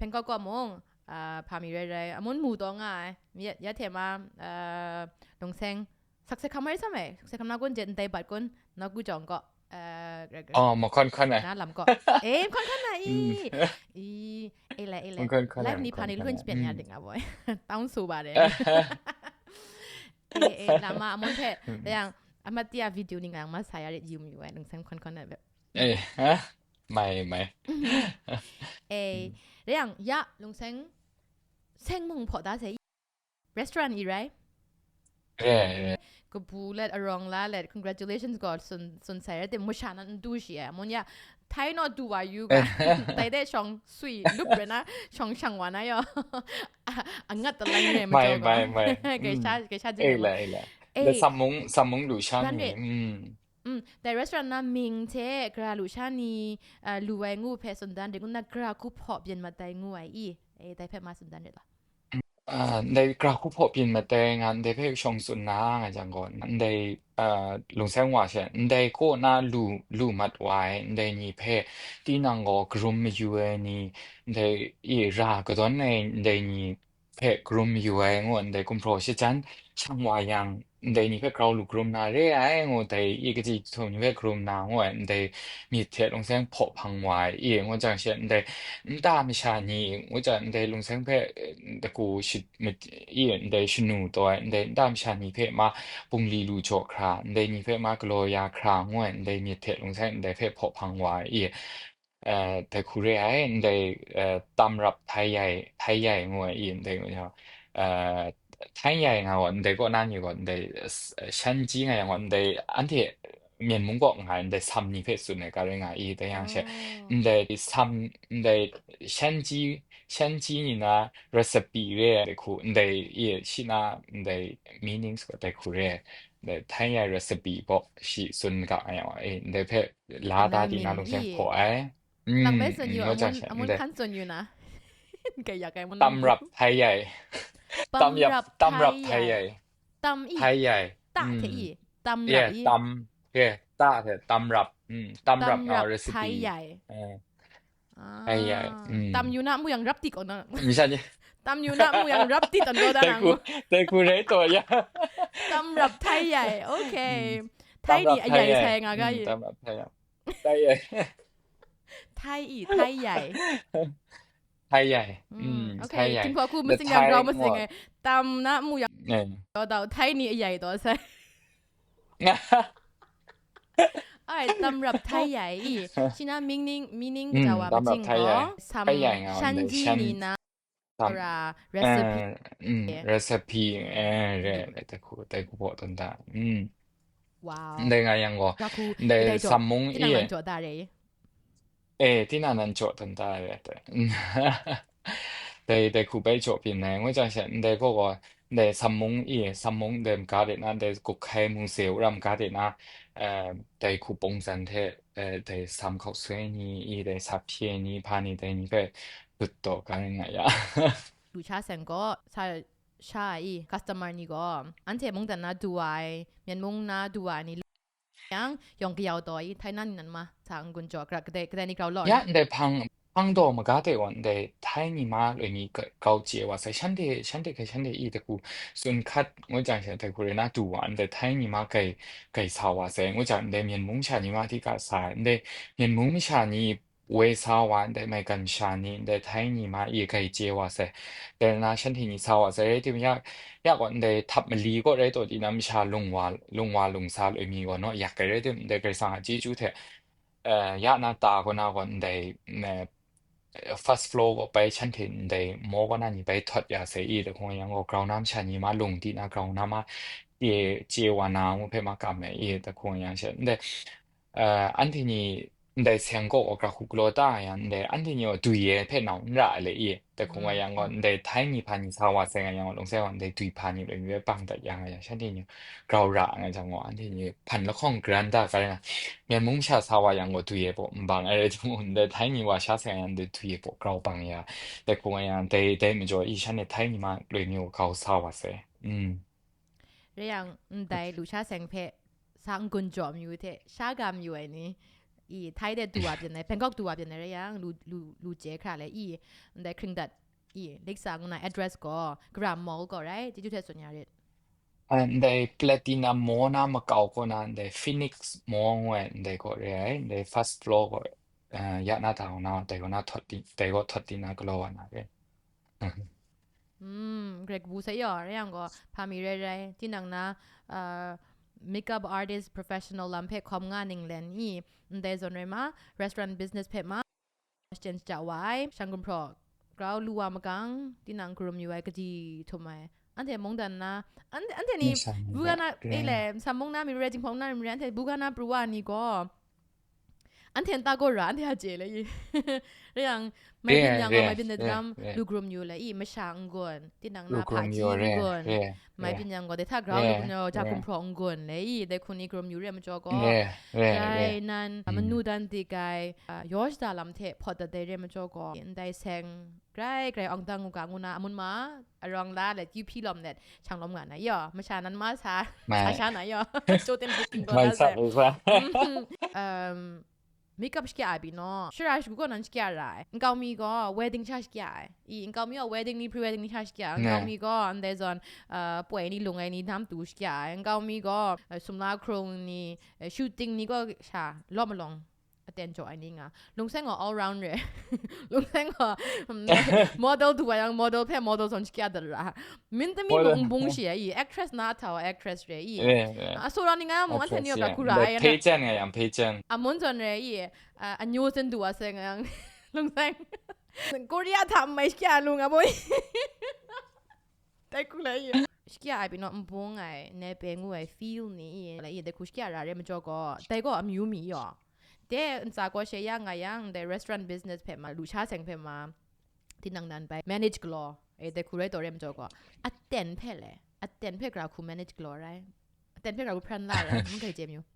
Bangkok gaw mung, uh, hpa mi rai rai, amun mu taw nga ai. Ya, ya hte ma, uh, Lungseng, sakse hkam rai sam ai, sakse hkam na kun jet ndai bat kun, nawku jawng gaw, uh, oh, mahkawn hkawn ai. Na lam gaw. E, mahkawn hkawn ai i. Mm. I, e le, e le. Mahkawn hkawn ai, live ni hpa ni mahkawn hkawn ai. Lun shi pyan ya ding a boy. Tawng su ba de. E, e, lama amun hte, mm, dayang, amat ya video ni ngang ma sa ya rit yu mi wai, Lungseng hkawn hkawn ai. Eh, ha? Mai, mai. Eh, mm. Reyang, ya, Lungseng, seng mung hpaw da se. Restaurant i rai? Re, re. Kabu let, arawng la let, congratulations gaw, sun, sun sai rai tim, masha nan n du shi ai. Amun ya, Thai naw du wa yu ga. Dai de shawng sui, lup re na, shawng shang wa na yaw. A, a ngat talang re, mai, majaw gaw. Mai, mai. Kai sha, mm, kai sha jing ai. Eh, la, eh, la. Eh, da sammung, sammung lu sha mi. Mm. Mm, dai restaurant na ming hte gara lu sha ni, ah, lu ai ngu hpe tsun dan rit ngu nna, gara hku hpaw byin mat ai ngu ai i? E, dai hpe ma tsun dan rit la. Ah, ndai gara hku hpaw byin mat ai nga, ndai hpe shawng tsun na nga jang gaw, ndai, ah, Lungseng wa she, ndai kaw na lu, lu mat wa ai, ndai ni hpe, tinang gaw karum mayu ai ni, ndai e ra kadawn ai ndai ni, hpe karum yu ai ngu ndai gumhpraw shajan shang wa yang, ndai ni hpe grau lu karum na re ai ngu, dai i kaji htum ni hpe karum na ngu ai, ndai myit hte Lungseng hpaw hpang wa ai i ngu jang she, ndai nta masha ni ngu jang, ndai Lungseng hpe, eh, daku shi-, mit-, i ndai shanu taw ai, ndai nta masha ni hpe ma bungli lu jaw hkra, ndai ni hpe ma galaw ya hkra ngu ai, ndai myit hte Lungseng ndai hpe hpaw hpang wa ai i, eh, dai hku re ai, ndai, eh, tam rap htai yai, htai yai ngu ai i, ndai, eh, htai yai nga gaw, ndai kaw na ni gaw, ndai, eh, shan ji nga yang gaw, ndai anhte Myen mung kaw nga ai, ndai sam ni hpe tsun ai, ka rai nga i, dai yang she, oh, ndai sam, ndai shan ji, shan ji ni na recipe re ai hku, ndai i, shi na, ndai meanings gaw dai hku re ai, ndai htai yai recipe baw shi tsun ga ai, eh, ndai hpe la da di na lung seng hpaw ai. Lang bai tsun yu, amun, amun hkan tsun yu na. Kai yak ai mun tam rap htai yai. Tam rap, tam rap htai yai. Tam i. Htai yai. Ta hte i. Tam rap i. Tam. Ye, ta hte tam rap. Mm, tam rap na recipe. Htai yai. Eh. Htai yai. Ah. Mm. Tam yu na mu yang rap tik on na. Misal ni. Tam yu na mu yang rap tik on do da na. Dai hku, dai hku rai taw ya. Tam rap htai yai. Okay. Mm. Htai ni a yai sai nga ga i. Mm, tam rap htai yai. Htai yai. Htai i, htai yai. Thai yai. Mm, mm, Thai okay, yai. Jinghpaw hku masing yang grau masing ai. Tam na mu yang. Eh. Dau dau, Thai ni ayai dau sai. Ai, tam rap Thai yai i. Shi na meaning, meaning mm, jawa tam rap Thai yai. Sam Thai yai nga, shan ji ni na. Sam, ra, recipe. Eh, mm, recipe, eh, re, re, tai hku, tai hku baw tan ta. Mm. Wow. Ndai nga yang gaw, ndai sammung i. Tinang nan jaw da re. Eh, tinang nan jaw tan ta re, tai. Dai, dai hku bai jaw pyin ai, ngu jang she, ndai gaw gaw, ndai sammung i, sammung ndai maga de na, ndai gup hkai mung se u ram ga de na, eh, dai hku pawng zan hte, eh, dai sam hkau soi ni i, dai sa hpye ni, hpa ni, dai ni hpe dut taw ga ring nga ya. Lu sha seng gaw, sa sha i, customer ni gaw, anhte mungdan na du ai, Myen mung na du ai ni, yang, yawng kayau taw i, Thailand nan ma, sa n-gun jaw, kadai, kadai ni grau law ya, ndai hpang, hpang daw maga te gaw, ndai Thai ni ma loi mi ga-, grau chye wa sai, shanhte, shanhte hkai shanhte i dai hku tsun hkat, ngu jang she, dai hku rai na du wa, ndai Thai ni ma gai, gai sa wa sai, ngu jang, ndai Myen mung sha ni ma hti ga sa ai, ndai Myen mung masha ni woi sa wa, ndai maigan sha ni, ndai Thai ni ma i gai chye wa sai, dai na shanhte ni sa wa sai, rai timung, ya, ya gaw, ndai htap mali gaw rai taw di na masha lung wa, lung wa lung sa loi mi gaw naw yak ai rai tim, ndai Karai Kasang a chyeju hte, eh, ya na ta kaw na gaw ndai, mm, eh, first floor gaw bai shanhte ndai maw kaw na ni bai htawt ya sai i, dai hkung yang gaw, grau na masha ni ma lung di na grau na ma chye, chye wa na ngu hpe ma kam ai i, dai hkung yang she, ndai, eh, anhte ni ndai seng kaw gaw gra hku galaw ta nga yang, ndai anhte ni gaw dwi ai hpe nau n ra ai le i, dai hkung nga yang gaw, ndai Thai ni hpa ni sa wa sai nga yang gaw, lung sai gaw, ndai dwi hpa ni loi mi bai bang dat yang nga yang, shanhte ni grau ra nga jang gaw, anhte ni hpan lahkawng garan da ga rai nga, Myen mung sha sa wa yang gaw, dwi ai baw n bang ai rai timung, ndai Thai ni wa sha sai nga yang, ndai dwi ai baw grau bang ya, dai hkung nga yang, dai, dai majaw i, shanhte Thai ni ma loi mi gaw grau sa wa sai. Mm. Rai yang, ndai lu sha seng hpe sa n-gun jaw mayu hte, sha ga mayu ai ni, i, Thai de du wa byin ai, Bangkok du wa byin ai rai yang, lu, lu, lu chye hkra le, i, ndai hkring dat, i, Laksa ngu na address gaw, Gram Mall gaw rai, chyeju hte tsun ya rit. Ah, ndai Platinum Mall na makau kaw na, ndai Phoenix Mall ngu ai, ndai gaw re ai, ndai first floor gaw, eh, ya na ta kaw na, dai gaw na htawt di, dai gaw htawt di na galaw wa na re. Mm, grek bu sai yaw, rai yang gaw, hpa mi rai rai, tinang na, uh, makeup artist professional lam hpe hkawm nga ning len i, ndai zawn rai ma, restaurant business hpe ma, shachyen shaja wa ai, shang gumhpraw, grau lu wa magang, tinang karum yu ai, kaji htum ai, anhte mungdan na, an-, anhte ni, bu ga na, e le, nsam mung na mi rai, jinghpaw na mi rai, anhte bu ga na pru wa ni gaw, anhte nta gaw ra, anhte a chye le i. Rai yang, mai byin yang gaw, mai byin de dagam, lu karum yu le i, masha n-gun, tinang na hpaji n-gun, mai byin yang gaw, de hta grau lu karum yu, ja gumhpraw n-gun le i, dai hku ni karum yu re ai majaw gaw, rai nan, manu dan dik ai, a, yaw shada lam hte hpawt dat dai re ai majaw gaw, ndai seng, grai grai awng dang u ga ngu na, amun ma, arawng la let, yu hpyi lawm let, shang lawm nga na, yaw, masha nan ma sa, sa sha na, yaw, chyo ten booking gaw na sa, sa. Mhm. Um, makeup shakya ai pyi naw, shara shagu gaw nan shakya ra ai. Nkau mi gaw wedding sha shakya ai. I, nkau mi gaw wedding ni, pre-wedding ni sha shakya ai. Nkau mi gaw ndai zawn, uh, poi ni, lung ai ni, nam tu shakya ai. Nkau mi gaw, uh, sumla hkrung ni, uh, shooting ni gaw sha, lawm alawng aten jaw ai ni nga. Lungseng gaw all round re. Lungseng gaw, mm, model du wa yang model hpe model zawn shakya dat ra. Min tami mung n bung shi ai, actress na htau actress re i. A, sora ni nga mung anhte ni gaw ga hku ra ai, hpe jan nga yang hpe jan. Amun zawn re i, a, anyu sin du wa seng yang. Lungseng. Korea hta n mai shakya lu nga boi. Dai hku la i. Shakya ai pyi naw n bung ai, ne peng ngu ai feel ni i, la i, dai hku shakya ra re majaw gaw, dai gaw amyu mi yaw. De ntsa gaw she ya nga yang, dai restaurant business hpe ma, lu sha seng hpe ma, tinang nan bai manage galaw, e, dai hku rai taw re majaw gaw, aten hpe le, aten hpe gra hku manage galaw rai, aten hpe gra hku hpran la rai, n gai chye mayu.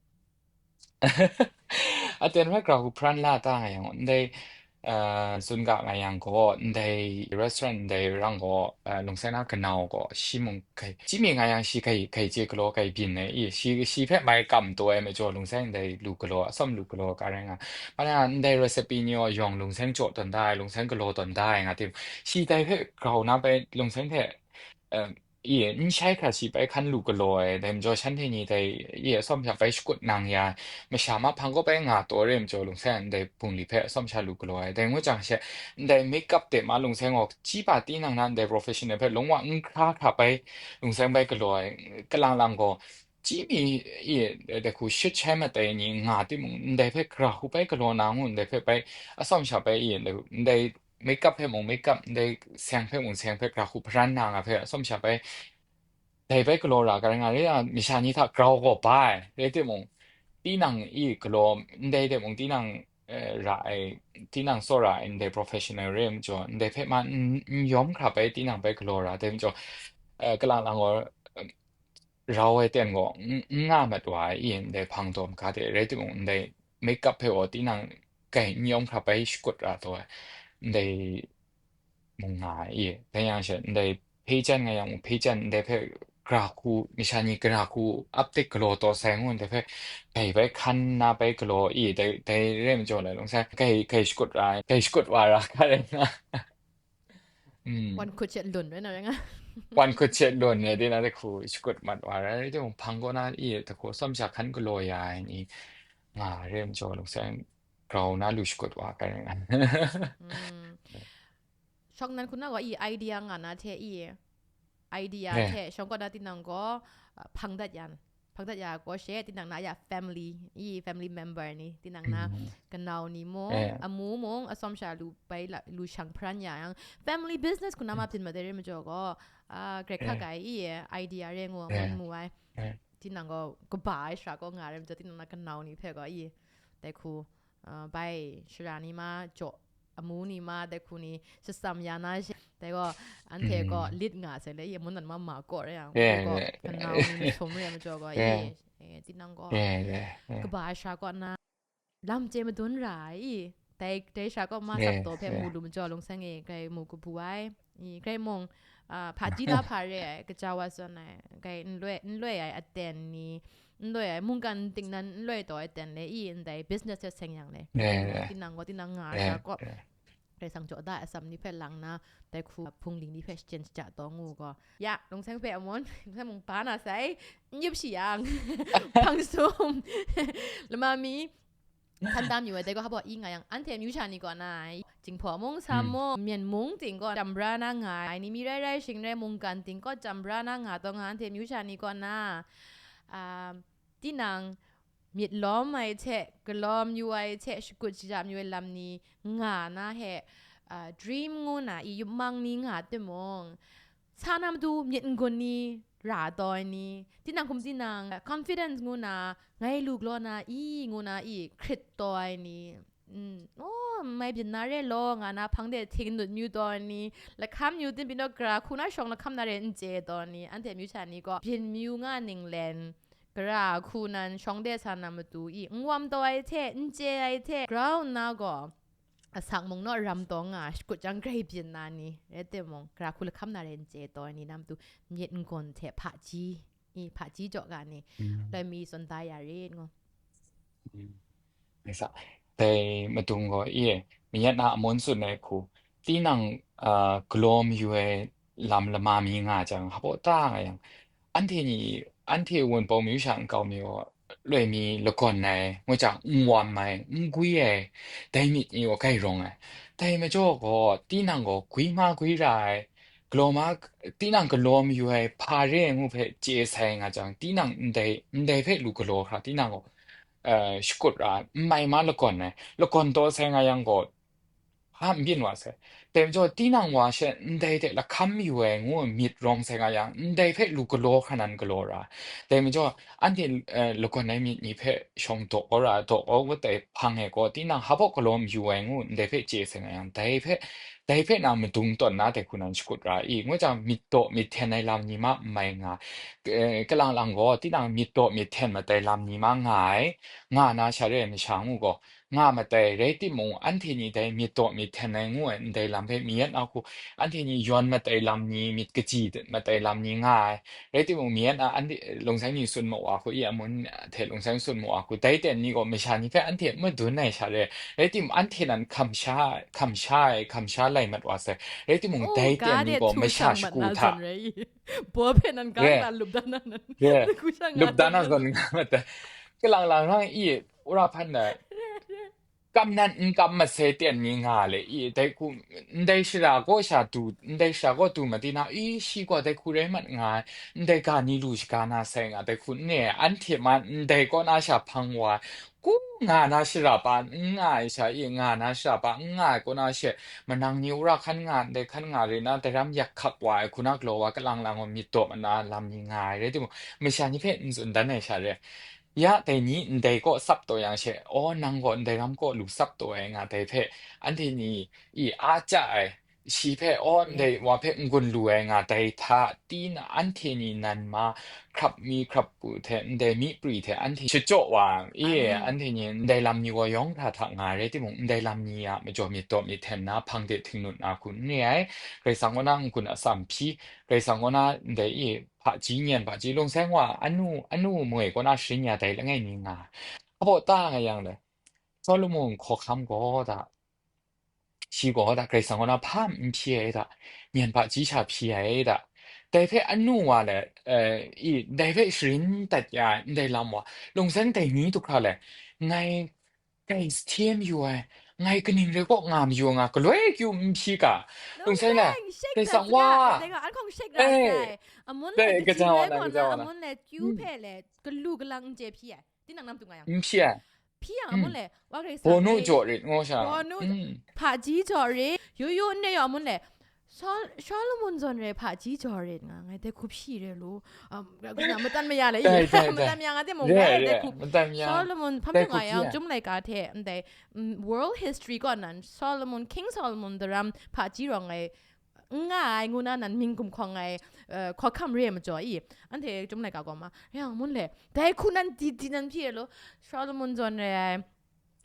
Aten hpe gra hku hpran la ta nga yang, ndai, uh, tsun ga nga yang gaw, ndai restaurant ndai rang gaw, uh, Lungseng na kanau gaw, shi mung kai, shi mi nga yang shi kai, kai chye galaw kai byin ai, i, shi, shi hpe mai kam taw ai majaw, Lungseng ndai lu galaw, atsawm lu galaw ka rai nga. Ma na ndai recipe ni gaw yawng Lungseng jaw tawn da ai, Lungseng galaw tawn da ai nga tim, shi dai hpe grau na bai Lungseng hte, um, i, n shai hkra shi bai hkan lu galaw ai, dai majaw shanhte ni dai, i, atsawm sha bai shakut nang ya ai, masha mahpang kaw bai nga taw re majaw, lung sai ndai bungli hpe atsawm sha lu galaw ai, dai ngu jang she, ndai makeup de ma lung sai gaw, chi pa tinang na ndai professional hpe lung wa n hkra hkra bai lung sai bai galaw ai, kalang lang gaw, chi mi, i, dai hku shut shai mat ai ni nga timung, ndai hpe gara hku bai galaw na ngu, ndai hpe bai atsawm sha bai, i, ndai, ndai makeup hpe mung makeup, ndai seng hpe mung seng hpe gara hku hparan na nga hpe atsawm sha bai, dai bai galaw ra ga rai nga, rai yang, masha ni hta grau gaw ba ai, rai timung, tinang i galaw, ndai de mung tinang, eh, ra ai, tinang tsawra ai, ndai professional re ai majaw, ndai hpe ma n, n yawm hkra bai, tinang bai galaw ra, dai majaw, eh, kalang lang gaw, eh, rau ai ten gaw, n, n nga mat wa ai, i ndai hpang daw maga de, rai timung, ndai makeup hpe gaw, tinang kai n yawm hkra bai shakut ra taw ai, ndai mung nga ai, i, dai yang she, ndai hpe jan nga yang mung, hpe jan ndai hpe gara hku, masha ni gara hku ap dik galaw taw sai ngu, ndai hpe bai bai hkan na bai galaw, i, dai, dai re majaw lai, lung sai, kai, kai shakut ra ai, kai shakut wa ra ga rai nga. Mm. Wan hkut she lun rai na rai nga. Wan hkut she lun rai, dai na dai hku shakut mat wa ra rai, dai mung hpang kaw na, i, dai hku atsawm sha hkan galaw ya ai ni nga re majaw, lung sai, grau na lu shakut wa ga rai nga. Mm. Shawng nnan hku na gaw i idea nga na hte i idea Eh. hte shawng kaw na tinang gaw, uh, hpang dat yan, hpang dat ya gaw she tinang na ya family, i family member ni, tinang na Mm. kanau ni mung, Eh. amu mung, atsawm sha lu bai la, lu shang hparan ya yang, family business hku na ma byin mat ai re majaw gaw, ah, grai hkak Eh. ai i idea re ngu, Eh. ngun mu ai. Eh. Tinang gaw kaba ai shara kaw nga ai re majaw, tinang na kanau ni hpe gaw i dai hku, ah, bai shara ni ma jaw, amu ni ma, dai hku ni shatsam ya na she, dai gaw, anhte gaw Mm. lit nga sai le, i amu nan ma ma kaw re yang, Yeah, dai gaw, yeah, kanau ni yeah. masum re ai majaw gaw, Yeah. i, eh, tinang gaw, Yeah, yeah, yeah. kaba ai shara kaw na, lam chye madun ra ai, i, dai, dai shara kaw ma Yeah, sap taw hpe yeah. mu lu majaw, lung sai e, grai mu kabu ai, i, grai mung, ah, hpaji la hpa re ai, kaja wa zawn ai, grai n loi, n loi ai aten ni, n loi ai, mungkan ting nan n loi taw ai ten le, i, ndai business hte seng yang le. Yeah, Tinang, yeah. tinang gaw, tinang nga Yeah, sha kaw. yeah. Karai Kasang jaw da ai atsam ni hpe lang na, dai hku hpungli ni hpe shachyen shaja taw ngu gaw. Ya, lung sai hpe amun, lung sai mung ba na sai, n yup shi yang, hpang sum, lama mi, san tam yu ai, dai gaw hpa baw i nga yang, anhte amyu sha ni kaw na, Jinghpaw mung, Sam Mm. mung, Myen mung ting kaw jam bra na nga ai, ni mi rai rai shing rai mungkan ting kaw jam bra na nga taw nga, anhte amyu sha ni kaw na, ah, tinang myit lawm ai hte, galawm yu ai hte, shakut shaja mayu ai lam ni nga na he, ah, dream ngu na i yupmang ni nga timung, sa na matu myit n-gun ni ra taw ai ni, tinang hkum tinang, confidence ngu na, ngai lu galaw na i, ngu na i hkrit taw ai ni, mm, oh, mai byin na re law, nga na hpang de hting nut myu taw ai ni, lahkam yu tin pyi naw, gara hku na shawng lahkam na re n chye taw ai ni, anhte amyu sha ni gaw, byin myu nga ninglen, gara hku nan shawng de sa na matu i, n wam taw ai hte, n chye ai hte, grau nna gaw, asak mung naw ram taw nga, shakut jang grai byin na ni, rai timung, gara hku lahkam na re n chye taw ai ni na matu, myit n-gun hte hpaji, i, hpaji jaw ga ni, Mm. loi mi tsun da ya rit ngu. Mm. Rai sa, dai madung gaw, i, mayat na amun tsun ai hku, tinang, ah, galaw mayu ai lam lama mi nga jang, hpa ta nga yang, anhte ni, anhte Wunpawng myu sha nkau mi gaw, loi mi lagawn ai, ngu jang, n wam ai, n gwi ai, dai myit ni gaw grai rawng ai. Dai majaw gaw, tinang gaw gwi ma gwi ra ai, galaw ma, tinang galaw mayu ai hpa re ai ngu hpe chye sai nga jang, tinang ndai, ndai hpe lu galaw hkra, tinang gaw, eh, shakut ra ai, n mai ma lagawn ai, lagawn taw sai nga yang gaw, hpa n byin wa sai. Dai majaw, tinang wa she ndai hte lahkam mayu ai ngu myit rawng sai nga yang, ndai hpe lu galaw hkra nan galaw ra ai. Dai majaw, anhte, eh, lagawn ai myit ni hpe shawng daw kau ra, daw kau kau dai hpang e gaw, tinang hpa baw galaw mayu ai ngu ndai hpe chye sai nga yang, dai hpe, dai hpe na madung tawn na dai hku nan shakut ra i, ngu jang myit daw myit hten ai lam ni ma n mai nga, eh, kalang lang gaw, tinang myit daw myit hten mat ai lam ni ma nga ai, nga na sha re ai masha ngu gaw, nga mat ai, rai timung, anhte ni dai myit daw myit hten ai ngu ai ndai lam hpe mi yet na hku, anhte ni yawn matai lam ni, myit kaji matai lam ni nga ai. Rai timung, mi yet na anhte Lungseng ni tsun ma wa hku, i amun hte Lungseng tsun ma wa hku, dai ten ni gaw masha ni hpe anhte madun ai sha re. Rai timung, anhte nan hkam sha, hkam sha ai, hkam sha lai mat wa sai. Rai timung, dai ten ni gaw masha shagu hta, Paw hpe nan ga nta lup dan na nan, lup dan na zawn nga mat ai. Kalang lang rang i, wora hpan na, kam nan n kam masai ten mi nga le i, dai hku, ndai shara kaw sha du, ndai shara kaw du ma di na, i, shi gaw dai hku rai mat nga ai, ndai ga ni lu shaga na sai nga, dai hku n re ai, anhte ma ndai kaw na sha hpang wa ai, ku nga na shara pa n nga ai sha i, nga na shara pa n nga ai kaw na she, manang ni wora hkan nga, ndai hkan nga re na, dai ram yak hkak wa ai, hku na galaw wa, kalang lang wa myit daw ma na lam ni nga ai, rai timung, masha ni hpe n tsun dan ai sha re. Ya dai ni ndai kaw tsap taw yang she, aw, nang gaw ndai ram kaw lu tsap taw ai nga dai hpe, anhte ni i a chya ai, shi hpe, aw, ndai wa hpe n-gun lu ai nga dai hta, tina anhte ni nan ma hkrap mi hkrap pu hte ndai myi pri hte anhte shachyaw wa, i, anhte ni ndai lam ni gaw yawng hkra hta nga ai rai timung, ndai lam ni a majaw myit daw myit hten na, hpang de htingnut na hku n re ai, Karai Kasang kaw na n-gun atsam hpyi, Karai Kasang kaw na ndai i, hpaji nyen hpaji Lungseng wa anu, anu moi kaw na sharin ya dai langai mi nga ai. Abaw ta nga yang le, Solomon hkawhkam gaw da, shi gaw da, Karai Kasang kaw na hpa n hpyi ai da, nyen hpaji sha hpyi ai da. Dai hpe anu wa le, eh, i, dai hpe sharin dat ya ai ndai lam wa, Lungseng dai ni du hkra le, ngai Kai hte mayu ai, ngai kaning re kaw nga mayu nga, galoi kyu n hpyi ga, Lungseng le, Lungseng, shake Karai Kasang wa, dai ga, an hkawng shake ra eh, sai. Amun le, dai, kaja wa na, kaja wa na, amun le, kyu hpe le, galu galang n chye hpyi ai. Tinang nam tu nga yang. N hpyi ai. Hpyi yang amun le, wa Karai Kasang, bawnu jaw rit ngu sha. Bawnu, hpaji jaw rit, yu yu n re yaw amun le, Sol-, Solomon zawn re hpaji jaw rit nga, ngai dai hku hpyi re lu. Um, kaja matan maya le, dai, dai, matan maya nga de mung, ngai dai hku. Matan maya. Solomon, hpam nga yang, jum laika hte, ndai, mm, world history kaw nan, Solomon, King Solomon daram hpaji rawng ai, n nga ai, ngu na nan mying gumhkawng ai, uh, hkawhkam re ai majaw i, anhte jum laika kaw ma, yang mun le, dai hku nan di di nan hpyi re lu, Solomon zawn re ai,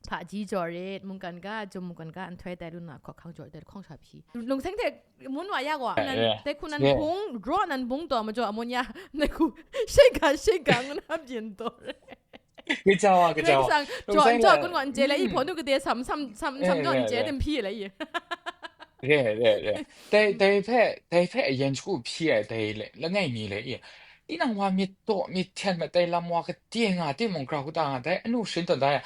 hpaji jaw rit, mungkan ga, jum mungkan ga, nhtoi tai lu na, hkawhkang jaw rit, hkawng sha hpyi. Lungseng hte mun wa ya gaw, nan, dai hku nan bung, draw nan bung taw majaw, amun ya, dai hku, shega, shega, ngu na byin taw re. Kaja wa, kaja wa. Lungseng jaw, jaw, kun wan je le, i hpaw nu kade sam, sam, sam, sam, jaw n je, dai hpyi le, i. Re, re, re. Dai, dai hpe, dai hpe ayen shagu hpyi ai, dai le, langai mi le, i. Tinang wa myit taw, myit hten mat ai lam wa kade nga, timung hkra hku ta nga, dai anu sharin tawn da ya,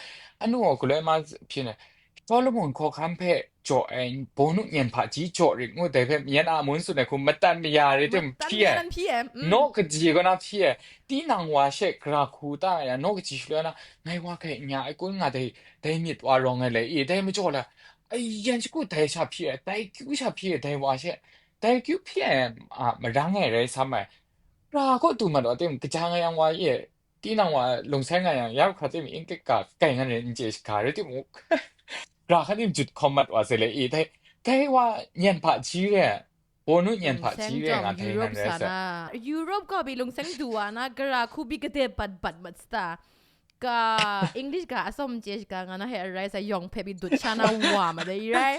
anu gaw galoi ma hpyi na, Solomon hkawhkam hpe jaw ai, bawnu nyen hpaji jaw rit ngu, dai hpe myen a mun tsun ai hku matan maya re tim hpyi ai, naw kaji kaw na hpyi ai, tinang wa she gara hku ta ya, naw kaji shaloi na, ngai wa hkai n ya ai kun nga dai, dai myit wa rawng ai le, i, dai majaw la, ayen shagu dai sha hpyi ai, dai kyu sha hpyi ai, dai wa she, dai kyu hpyi ai, a, marang ai rai sam ai, gara kaw du mat wa tim, kaja nga yang wa e, tinang wa Lungseng nga yang, ya hkra tim, ing kika kai ngan rai n chye shaga rai timung, gara hkan tim jut hkawm mat wa se le, i, dai, dai wa nyen hpaji re, bawnu nyen hpaji re nga dai ngan rai sa. Europe kaw bi Lungseng du wa na, gara hku bi kade bat bat mat sata. Ka English ga atsawm chye shaga nga na he arai sa yawng hpe bi dut sha na wa ma dai rai.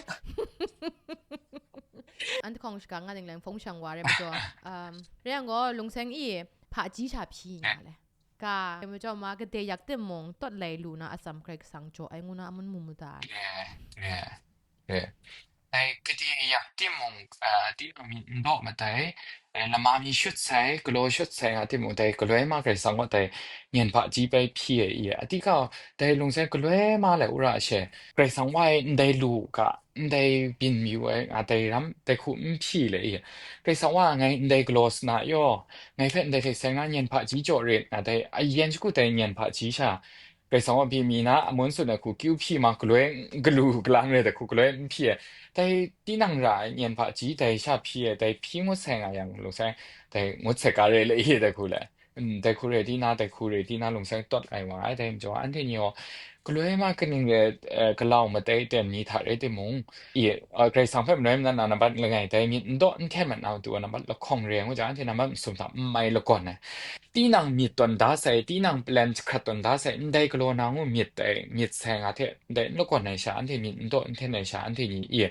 An hkawng shaga nga ding leng hpawng shang wa re majaw, um, re yang gaw Lungseng i hpaji sha hpyi nga le. Ka, majaw ma, kade yak timung, tawt lai lu na atsam Karai Kasang jaw ai ngu na amun mu mu ta ai. Eh, dai kade yak timung, ah, tinang mi n daw mat ai, eh, lama mi shut sai, galaw shut sai nga timung, dai galoi ma Karai Kasang kaw dai nyen hpaji bai hpyi ai i, a, tika dai Lungseng galoi ma lai wora she, Karai Kasang wa e ndai lu u ga, ndai byin mayu ai, nga dai ram, dai hku n hpyi le i, Karai Kasang wa ngai ndai galaw sana yaw, ngai hpe ndai hte sai nga nyen hpaji jaw rit, nga dai ayen shagu dai nyen hpaji sha, Karai Kasang wa pyi mi na, amun tsun ai hku kyu hpyi ma, galoi, galu galang re ai hku galoi n hpyi ai. Dai tinang ra ai nyen hpaji dai sha hpyi ai, dai hpyi ngut sai nga yang, Lungseng, dai ngut sai ga re le i, dai hku le. Mm, dai hku re di na, dai hku re di na, Lungseng tawt ai wa ai, dai majaw anhte ni gaw, Galoi ma kaning re, eh, galau matei ten ni hta rai timung, i, eh, Karai Kasang hpe manoi manan na nambat langai dai myit n daw n hten mat na matu a nambat lahkawng re ngu jang, anhte nambat masum hta n mai lakawn ai. Tinang myit tawn da sai, tinang plan jahkrat tawn da sai, ndai galaw na ngu myit ai, myit sai nga hte ndai n lakawn ai sha, anhte myit n daw n hten ai sha, anhte ni i,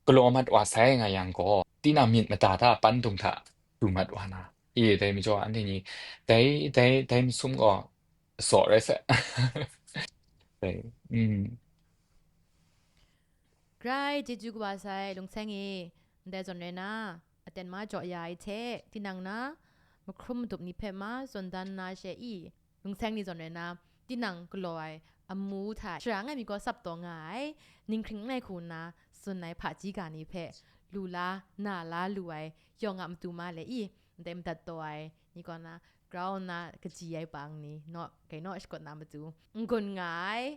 galaw mat wa sai nga yang gaw, tinang myit mada hta pandung hta du mat wa na, i, dai majaw anhte ni, dai, dai, dai masum gaw, saw rai sai. Dai, mm. Grai chyeju kaba sai, Lungseng e, ndai zawn rai na, aten ma jaw ya ai hte, tinang na, mahkrum madup ni hpe ma, zawn dan na she i, Lungseng ni zawn rai na, tinang galaw ai amu hta shara ngai mi gaw tsap taw nga ai, ninghkring langai hku nna tsun ai hpaji ga ni hpe, lu la, na la lu ai yawng a matu ma le i, ndai madat taw ai ni kaw na, grau nna kaji ai bang ni, naw, gai naw shakut na matu, n-gun nga ai,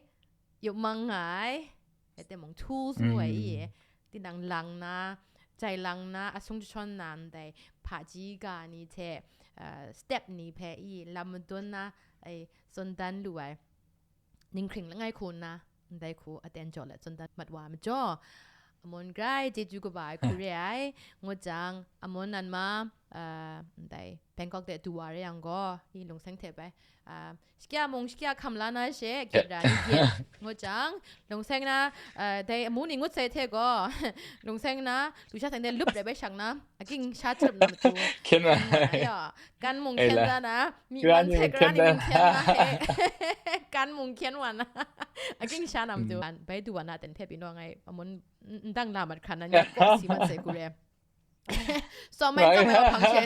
yup mang nga ai, rai timung, tools ngu ai i, Mm. tinang lang na, jai lang na, asung jashawn na ndai hpaji ga ni hte, uh, step ni hpe i, lam madun na, ai, zawn dan lu ai, ninghkring langai hku nna, ndai hku aten jaw let zawn dan mat wa majaw, amun grai chyeju kaba ai hku re ai, ngut jang, amun nan ma, uh, ndai Bangkok de du wa re yang gaw, i Lungseng hte bai, uh, shikya mung shikya hkam la na she, gyet ra ni gyet, ngut jang, Lungseng na, uh, dai amu ni ngut sai hte gaw, Lungseng na, lusha teng de lup rai bai shang na, aking sha chyarup na matu. Hkyen wa. Ayo, kan mung Ei hkyen la. Za na, mi Kra man ni hte mung kra hkyen ni da. Mung hkyen na he. Kan mung hkyen wa na. Aking sha na matu. Mm. Bai du wa na ten hpe pyi naw ngai, amun n-, ndang la mat hkra na, ni kawk si mat sai hku re. Sawm mai Bai. Kawm mai wa hpang she.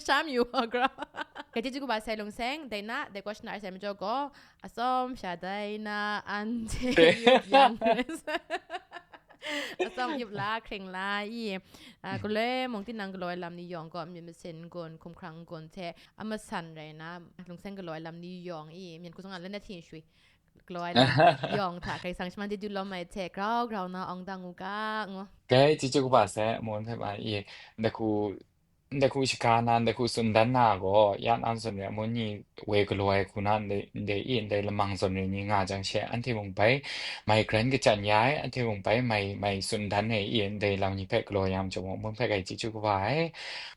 Sha mi wa gra. Gai chyeju kaba sai Lungseng, dai na, dai gaw shana sai majaw gaw, atsawm sha dai na, anhte Te. Yup yang. Atsawm yup la, hkring la, i, a, galoi mung tinang galaw ai lam ni yawng gaw, myit masin n-gun, hkumhkrang n-gun hte a masan rai na, Lungseng galaw ai lam ni yawng i, myen hku zang a lanet hti shui, galaw ai lam yawng hta, Karai Kasang shaman chyeju lawm ai hte, grau grau na awng dang u ga, ngu. Gai chyeju kaba sai, amun hpe ma i, ndai hku, ndai hku shaga na, ndai hku tsun dan na gaw, ya na zawn re, amun ni woi galaw ai hku na, ndai, ndai i, ndai lamang zawn re ni nga jang she, anhte mung bai, mai gran kachyan ya ai, anhte mung bai, mai, mai tsun dan ai i, ndai lam ni hpe galaw ya majaw mung, amun hpe gai chyeju kaba ai.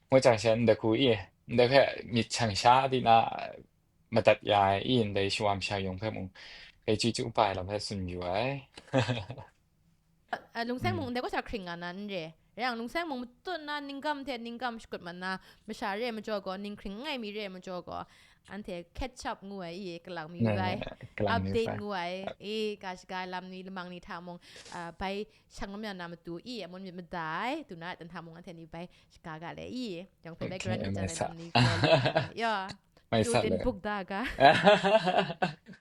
Ngu jang she, ndai hku i, ndai hpe myit shang sha di na, madat ya ai i, ndai shawa masha yawng hpe mung, gai chyeju kaba ai lam hpe tsun yu ai. A, Lungseng mung Mm. ndai gaw sha hkring nga na n re. Rai yang, Lungseng mung matut na, ninggam hte ninggam shakut mat na, masha re ai majaw gaw, ninghkring langai mi re ai majaw gaw, anhte catch up ngu ai i, kalang mi Ne, bai, ne, kalang mi update bai. Ngu ai i, ga shaga lam ni, lamang ni hta mung, a, bai shang lawm ya na matu i, amun myit mada ai, du na ai, dan hta mung anhte ni bai shaga ga le i, yawng hpe bai Okay, gran ni jan ai mai sa. Lam ni gaw, ya. Mai Yu sa tin le. Buk da ga.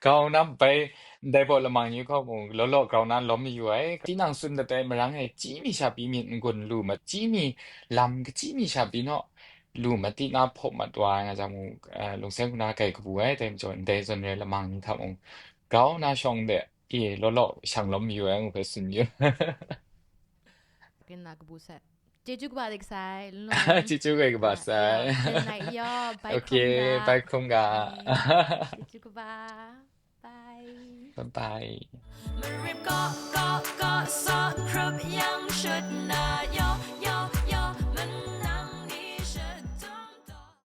Grau na bai, ndai baw lamang ni hkawk mung, law law grau na lawm mayu ai. Tinang tsun dat ai marang e, chyi mi sha pyi myit n-gun lu mat, chyi mi lam, kachyi mi sha pyi naw, lu mat, ti na hpawp mat wa ai nga jang mung, eh, Lungseng hku na gai kabu ai, dai majaw, ndai zawn re lamang ni hta mung, grau na shawng de, e, law law shang lawm mayu ai, ngu hpe tsun yu. Rin na kabu sat. Chyeju kaba de kasai, lung. Chyeju gai kaba Ah, sai. Yo, good night, yo, bye Okay, khum ga. Bye khum ga. Mm, chyeju kaba. Bye. Bye bye. Marip kaw, kaw, kaw, saw hkrup yang shut na,